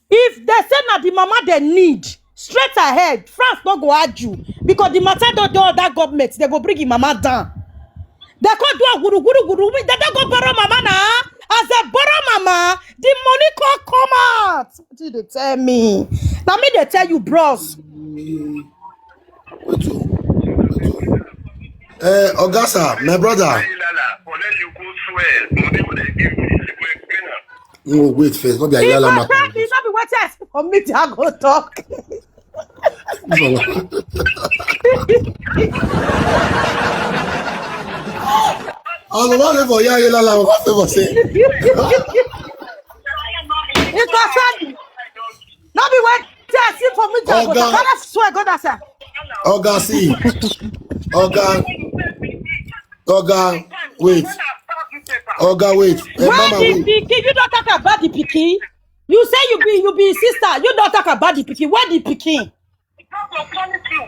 If they say na the mama they need, straight ahead, France no go argue because the matter don dey other government, they go bring him mama down. They come do a guru guru guru. They don't go borrow mama now. As they borrow mama, the money come come out. What did they tell me? Now me they tell you, bros. Wait, oh, wait, oh. Eh, Oga sir, my brother. No, wait first. No be If Ayala I matter. talk, it's not be what I see for me. I go talk. I don't want for Ayala. What favor say? It concern me. Not be what I see for me. I go Oga. talk. I swear God, I say. Oga, see. Oga. Oga, wait. Oga, wait. Eh, Why mama, the wait. pikin? You don't talk about the pikin. You say you be you be sister. You don't talk about the pikin. Where the pikin?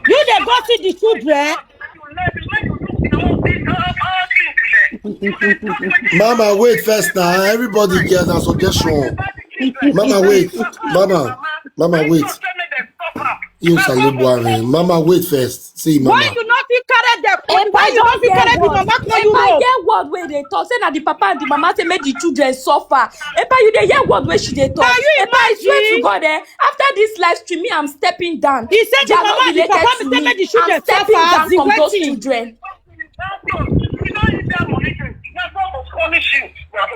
You dey go see the children. Mama, wait first now. Everybody get a suggestion. Mama, wait. Mama, mama, wait. You shall live one. Mama, wait first. See, Why mama. You not fit carry them? Epa, Why you not fit hear carry the word. Mama call you Epa, road? Hear word wey dey talk. Say na the papa and the mama say make the children suffer. Epa, you dey hear word wey she dey talk. Can you Epa, I swear to imagine? God, eh, after this live stream, me, I'm stepping down. He said the They are not mama, the related papa to say me. make the children I'm stepping suffer. down As the from those wetin? Children.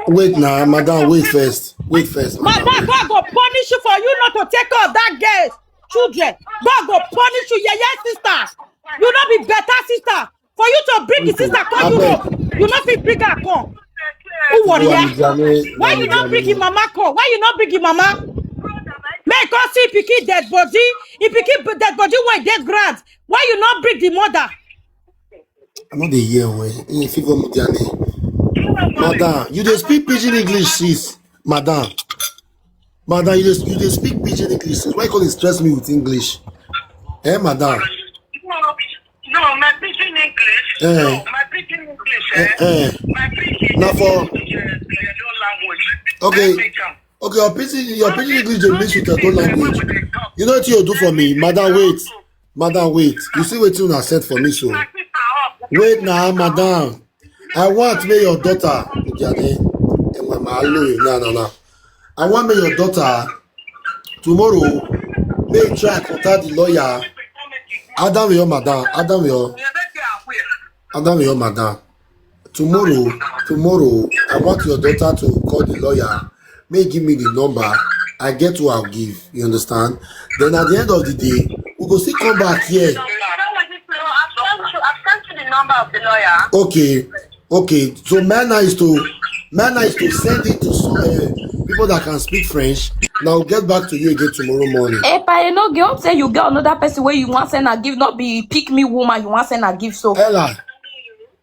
Wait now, madam. Wait first. Wait first, madam. Madam, God go punish you for you not to take care of that girl children. God go punish you, yeah, yeah, sister. You not be better sister. For you to bring the sister come Abeg. Europe, you not fit bring her come. Who worry? Yeah? Why you not bring the mama come? Why you not bring the mama? Make us see pikin dead body. If pikin dead body, why dead grand? Why you not bring the mother? I no dey hear well. In favor of their name. Madam, you dey speak pidgin English, sis. Madam. Madam, you dey you dey speak pidgin English, sis. Why you come dey stress me with English? Eh, madam. No, my pidgin English. Eh. No, my pidgin English. Eh, Eh. eh. My pidgin Na for- English is your language. Okay. Let me jump. Okay, your pidgin your pidgin English dey mix with your own language. You know what you do for me, madam? Wait, madam, wait. You see wetin una set for me so? Wait now, madam. I want make your daughter. Ojane, eh, my, my lawyer, no, no, no. I want make your daughter tomorrow. Make you try contact the lawyer. Adam, your madam. Adam, your Adam, your madam. Tomorrow, tomorrow, I want your daughter to call the lawyer. May give me the number. I get what I'll give. You understand? Then at the end of the day, we go still come back here. I've sent you, I've sent you the number of the lawyer. Okay, okay. So my nice to my nice to send it to some uh, people that can speak French. Now I'll get back to you again tomorrow morning. Epa, you know, hope say you get another person where you want send a gift, not be pick me woman you want send a gift. So Ella,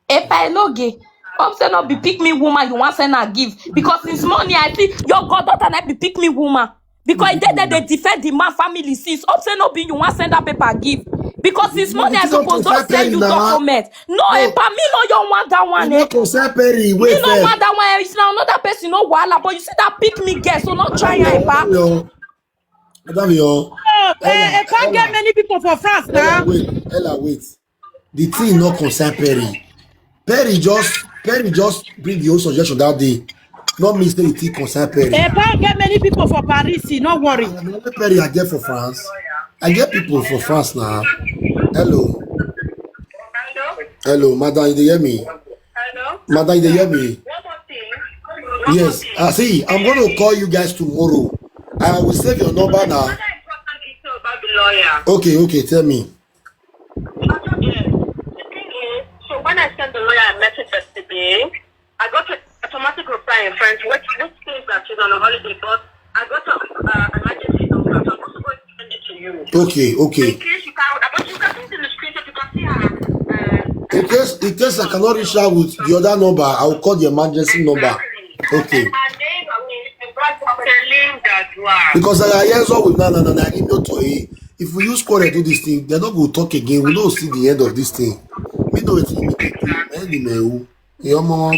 Epa, you know, gay. Hope say not be pick me woman you want send a gift because since morning I see your goddaughter not be pick me woman because they they, they defend the man family since hope say not be you want send that paper gift because since morning I It's not suppose not precisely send you now. Document. No, No. Epa, me no you want that one. you Eh? no concern Perry. Me Wait no want first. That one. It's not another person no wahala, but you see that pick me girl, so not try her, Epa. Yo, madam, yo. Oh, eh, I can't get many people for France Ella, now. wait, Ella, wait. The thing no concern Perry. Perry just Perry just bring the whole suggestion that day. Not me say the thing concern Perry. I can't get many people for Paris. No worry. Na only Perry I get for France. I get people for France now. Hello, Hello? hello, madam, you dey hear me? Hello? Madam, you dey hear me? One more thing. One Yes. More thing. I see. I'm gonna call you guys tomorrow. I will save your number now. Another important detail about the lawyer. Okay, okay, tell me. Okay. The thing is, so when I sent the lawyer a message yesterday, I got an automatic reply in French, which, which says that she's on a holiday, but I got a, uh, emergency number, so I'm also going to send it to you. Okay, okay. In case you can, but you can see the screenshot, you can see her. Uh, In case in case I cannot reach out with the other number, I will call the emergency number. Okay. And her name is Celine Gadua. Because I hear so with na na na na email to him. If we use quarrel do this thing, they no go talk again. We don't see the end of this thing. We know it. Anyway, your mom.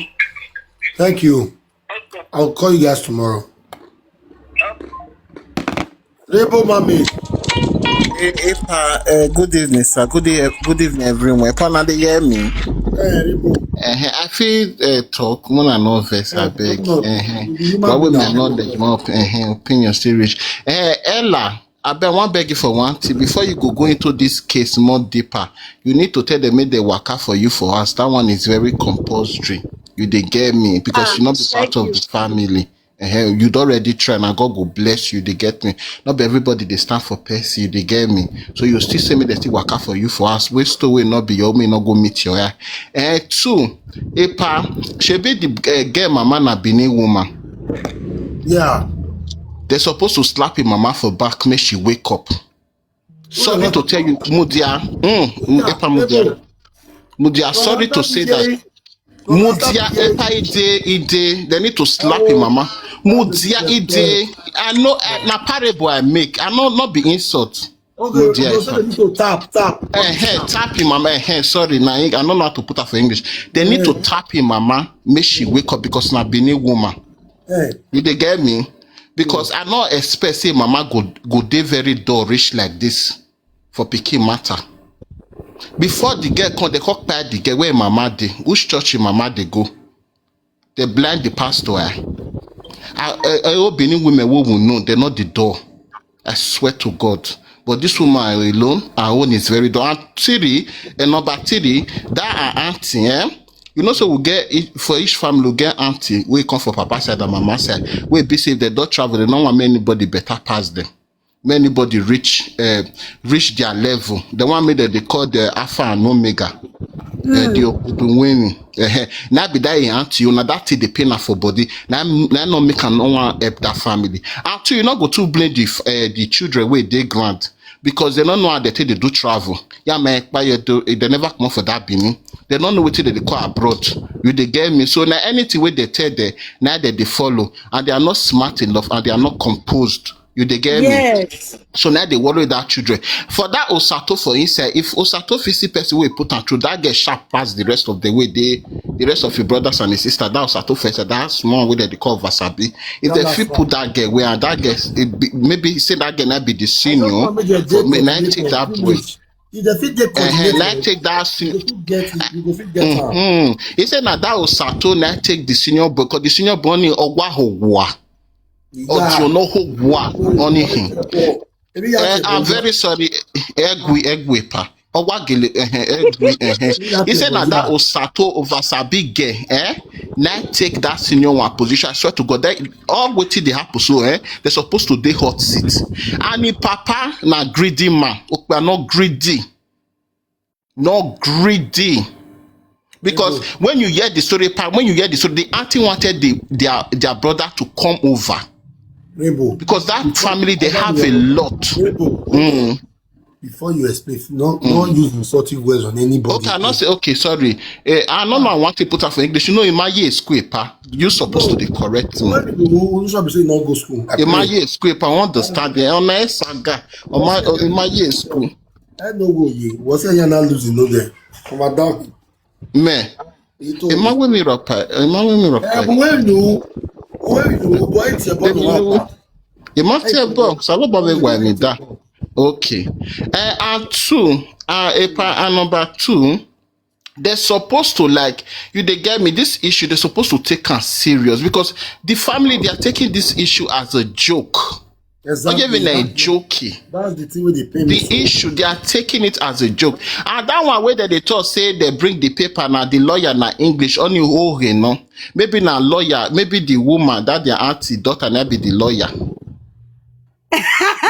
Thank you. Okay. I'll call you guys tomorrow. Rainbow Mommy. Eh, eh, pa, eh, good evening, sir. Good, e- good evening, everyone. Pa, na dey hear me? Eh, Rainbow. Eh, I feel uh, talk. More than no verse, I beg. No, Eh, you but with my man- knowledge, my op- eh, opinion still reach. Eh, Ella, I beg one beg you for one thing. Before you go go into this case more deeper, you need to tell them make they waka for you for us. That one is very compulsory. You dey get me because Ah, you not be thank part of you. The family. Eh, you don already try, na God go bless you, dey get me. No be everybody dey stand for person, you dey get me. So you still say make dem still waka for you for house, wey stone wey no be your own, make e no go meet your eye. Eh, two, Epa, shebi the eh, girl mama na Benin woman. Yeah. They supposed to slap him mama for back, make she wake up. Sorry to tell you, Mudia. Mm, Epa Mudia. Mudia, sorry to say that. Mudia, Epa Ide, Ide, they need to slap him mama. Mudia Ide, I know, eh, na parable I make. I know not be insult. Okay, Mudia you say Epa. They need to tap, tap. Eh, eh, tap him mama, eh, eh, sorry, na I no know how to put her for English. They need to tap him mama, make she wake up because na Benin woman. Eh, You dey get me? Because I no expect say mama go go dey very dull reach like this for pikin matter. Before the girl come, they come kpai the girl where mama dey, which church him mama dey go. They blind the pastor eye. I, I, I hope Benin women wey we know, they're not the door. I swear to God. But this woman alone, her own is very dull. And three, and number three, that her auntie, eh? You know, so we get it, for each family, we get auntie, we come for papa side and mama side. We be say if they don't travel, they don't want anybody better pass them. Make anybody reach uh, reach their level. The one make that they call the Alpha and Omega. Uh, the Okudunwini. Uh, now be that your auntie, you know that thing they pain her for body. Now, now not make no one help that family. And two, you not go to blame the uh, the children where they grant because they don't know how they take they do travel. Yeah, man, but you do, they never come for that Benin. They don't know what they call abroad. You they get me. So now anything where they tell them, now that they follow, and they are not smart enough, and they are not composed. You they get me? Yes. So now they worry that children. For that Osato for inside, if Osato fit see person wey put am through, that get sharp pass the rest of the way they the rest of your brothers and his sister. That Osato for inside, that small way that they call Vasabi. If they That's fit fine. Put that girl where and that girl, it be, maybe say that girl not be the senior. Make your For me, J now P take that English. boy. If they fit get Uh-huh, now coordinated, take that you senior. go fit get it. You go fit get am. Mm-hmm. He said now that Osato now take the senior boy because the senior boy ni Ogwa Hogwa. Yeah. Otiono Hogwa only him. Maybe you Eh, have to I'm go very sorry. Egwi, Egwi pa. Ogwa Gele, eh, eh, Egwi, eh, eh. He said now that Osato over Sabige, eh? Now take that senior one position. I swear to God, that all waiting they happen so, eh? They're supposed to dey hot seat. And the papa na greedy man. We are not greedy. Not greedy. Because when you hear the story part, when you hear the story, the auntie wanted the, their their brother to come over Rainbow. Because that family they have a lot. Rainbow. Mm. Before you explain, no, don't use insultive words on anybody. Okay, I not say okay, sorry. Eh, I no know I want to put her for English. You know, in my year school, pa, you supposed to be correct me. Why people who who should be saying not go school? I In my pray. Year school, pa, I understand. Eh, on my saga, on my in my year school, I no go ye. What's your yana losing no there? Come on down. man. You too. Emma we mi ropa, Emma we mi Eh, ropa. but when you, when you, boy, it's your body. Emma te bo, salo ba we gwa ni da. Okay. Uh, and two, uh, epa, and number two, they're supposed to like you. They get me this issue. They're supposed to take am serious because the family they are taking this issue as a joke. Not Exactly. even a That's, jokey. That's the thing with the payment. The issue they are taking it as a joke, and that one where they talk say they bring the paper now the lawyer na English only oh no maybe na lawyer maybe the woman that their auntie daughter na be the lawyer.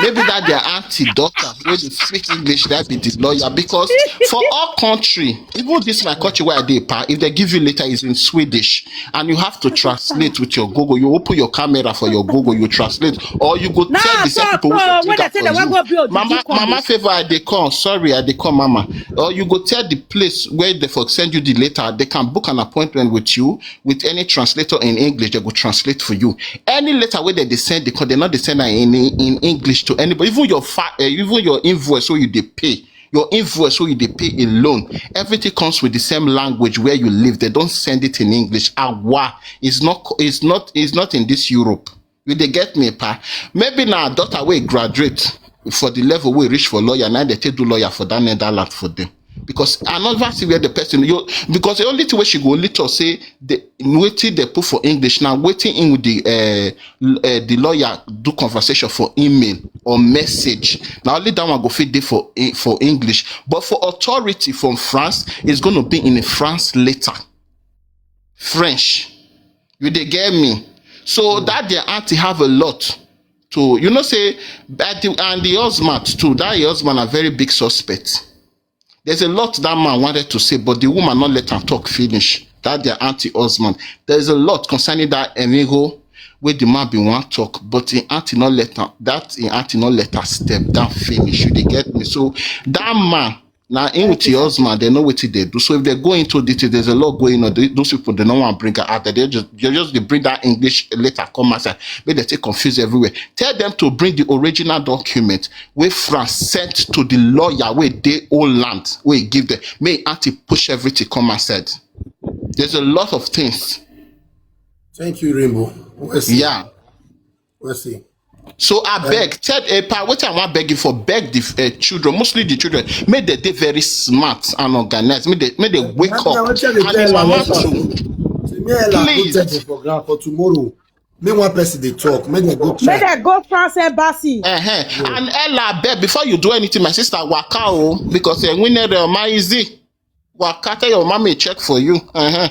Maybe that their auntie daughter wey dey speak English that be the lawyer because for all country, even this my country where I dey pa, if they give you letter is in Swedish and you have to translate with your Google. You open your camera for your Google, you translate, or you go Nah, tell the same stop, people wey oh, dey when drink they say they am wan for go build you. Mama, the mama Google. Favor, I dey come. Sorry, I dey come, mama. Or you go tell the place where they for send you the letter. They can book an appointment with you with any translator in English. They go translate for you. Any letter where they, they send, they call, they not they send am in in English to anybody. Even your fa, uh, even your invoice where you they pay, your invoice where you they pay alone. Everything comes with the same language where you live. They don't send it in English. Awa is not is not is not in this Europe. You they get me, pa? Maybe now daughter will graduate for the level we reach for lawyer. Now they take do lawyer for that Netherlands for them. Because I never see where the person you because the only thing where she go only talk say the waiting they put for English now waiting in with the uh, uh, the lawyer do conversation for email or message. Now only that one go fit dey for for English, but for authority from France is going to be in a France letter. French. You they get me? So that their auntie have a lot to, you know, say, that the, and the husband too, that your husband are very big suspect. There's a lot that man wanted to say, but the woman not let am talk finish. That their auntie husband. There's a lot concerning that Emigo where the man be one talk, but the auntie not let am, that the auntie not let her step down finish. You dey get me? So that man, now in with your husband, they know what they do. So if they go into detail, there's a lot going on. They, those people, they don't want to bring her out. They just, they just they bring that English letter come outside. Make they take confuse everywhere. Tell them to bring the original document where France sent to the lawyer where they own land, where he give them. May auntie push everything come outside. There's a lot of things. Thank you, Rainbow. We'll see. Yeah. We'll see. So I beg, tell Epa, what I want beg you for, beg the uh, children, mostly the children, make they they very smart and organized, make they, make they wake That's why up. I tell the And the girl I mama was too. Say, me, I go Please. set it for ground for tomorrow. Make one person they talk. Make them go Make try. Dem go France embassy. Uh-huh. And Ella, beg, before you do anything, my sister, waka o, because uh, we need uh, my easy. Waka, tell your mommy check for you. Uh-huh.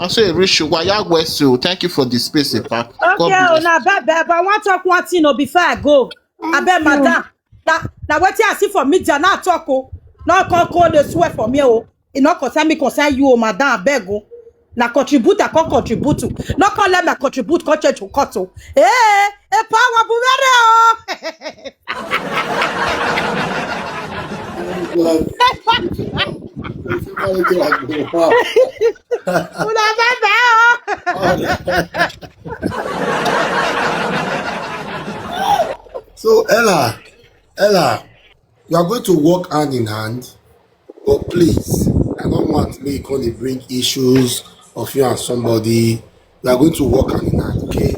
I say, Rishu, why you west you? Thank you for the space, Epa. God Okay, oh, bless. Now beg, beg, but I want talk one thing oh, before I go. I beg, madam. Now, now what I see for media now talk oh. Now come call the swear for me oh. It not concern me, concern you oh, madam. I beg oh. Now contribute, I can't contribute to. Not call them, I contribute, can't change to cut oh. Hey, a power bubere oh. Una bebe oh. So Ella, Ella, you are going to work hand in hand, but please, I don't want me to come dey bring issues of you and somebody. We are going to work hand in hand, okay?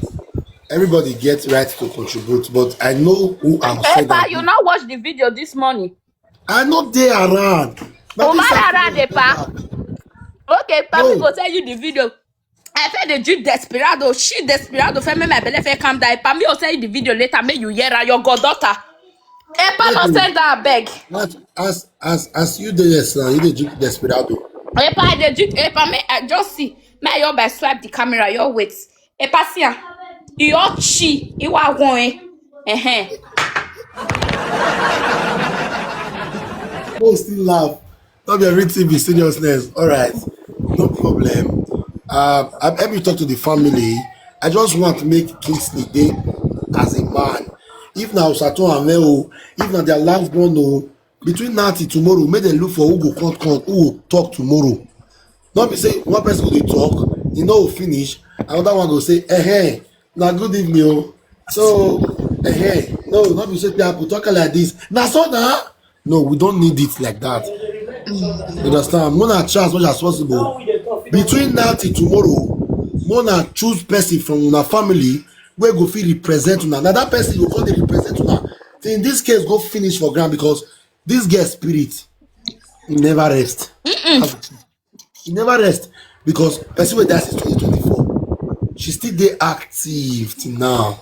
Everybody gets right to contribute, but I know who I'm saying Epa, that. You not watch the video this morning. I know they around. But Oh, this my happened around, in Epa. Ghana. Okay, Epa, me No. Go tell you the video. I feel the Jew desperado. She desperado. Feel me, my belly feel calm down. Epa, me will tell you the video later. May you hear her, your goddaughter. Epa, no Wait, send her beg. What, as as as you dey yes now, you dey drink desperado. Epa, the Jew. Epa, me I just see. Me your by swipe the camera. Your wait. Epa, see her. Your chi. You are going. Uh-huh. No still laugh. Not be everything be seriousness. All right, no problem. Um, I help you talk to the family. I just want to make Kingsley dey as a man. If na Osato and Meo, if na their last born, no, between now till tomorrow, make dem look for who go come, come, who go talk tomorrow. Not be say one person go dey talk, e no go finish, another one go say, eh, eh, na good evening o. So, eh, eh, no, not be say people talk like this. Na so na. No, we don't need it like that. You understand? Mona try as much as possible. Between now till tomorrow, Mona choose person from una family wey go fit represent una. Na that person go come dey represent una. Till in this case go finish for ground because this girl spirit never rest. E never rest because person wey die since twenty twenty-four, she still dey active till now.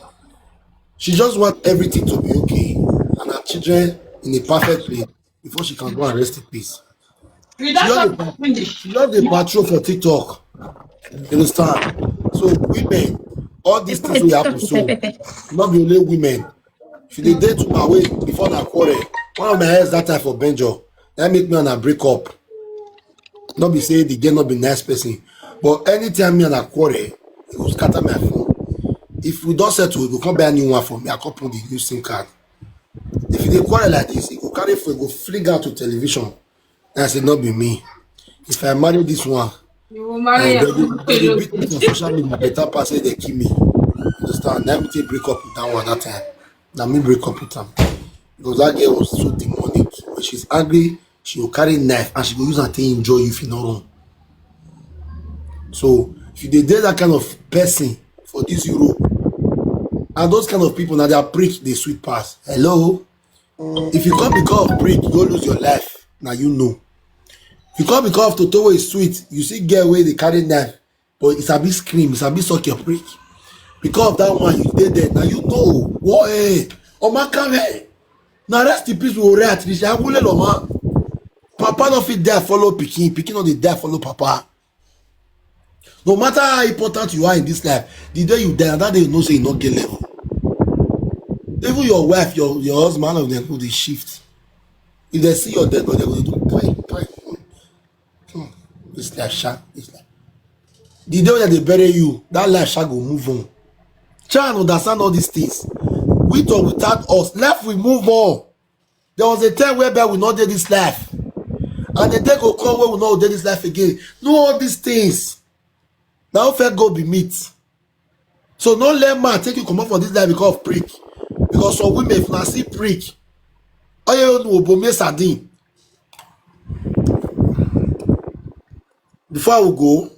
She just want everything to be okay and her children in a perfect place before she can go and rest in peace. She just dey, she just dey patrol for TikTok. You understand? So women, all these things will happen. So not be only women. She dey date woman wey before na quarrel. One of my ex that time for Benjo, that make me and her break up. Not be say the girl not be nice person, but anytime me and her quarrel, it go scatter my phone. If we don't settle, we go come buy a new one for me. I come put the new SIM card. If you dey quarrel like this, it go carry phone, go fling out to television. And I say, not be me. If I marry this one, You will marry and a they, they, they beat me for social media, better pass say they kill me. Understand? Let me take break up with that one that time. Now me break up with them. Because that girl was so demonic. When she's angry, she will carry knife and she will use her thing enjoy you if you not run. So if you dey date that kind of person for this Europe, and those kind of people now they are preach the sweet pass. Hello? If you come because of preach, you go lose your life. Now you know. If you come because of Toto is sweet, you see girl wey dey carry knife, but it's a bit scream, it's a bit suck your prick. Because of that one, you dey there. Now you know. What eh? Omakame. Now rest in peace, we will at least. I will Loma. Papa no fit die follow pikin, pikin no dey die follow papa. No matter how important you are in this life, the day you die, that day you know say you no get level. Even your wife, your your husband, of them go dey shift. If they see your dead body, they go dey do pray, pray. Hmm. This life sha, this life. The day wey they bury you, that life sha go move on. Try and understand all these things. With or without us, life will move on. There was a time whereby we not did this life, and the day go come where we not did this life again. Know all these things. Now fair go be meat. So no let man take you come up for this life because of prick. Because some women, if I see prick, oh yeah, no, but me sardine. Before we go,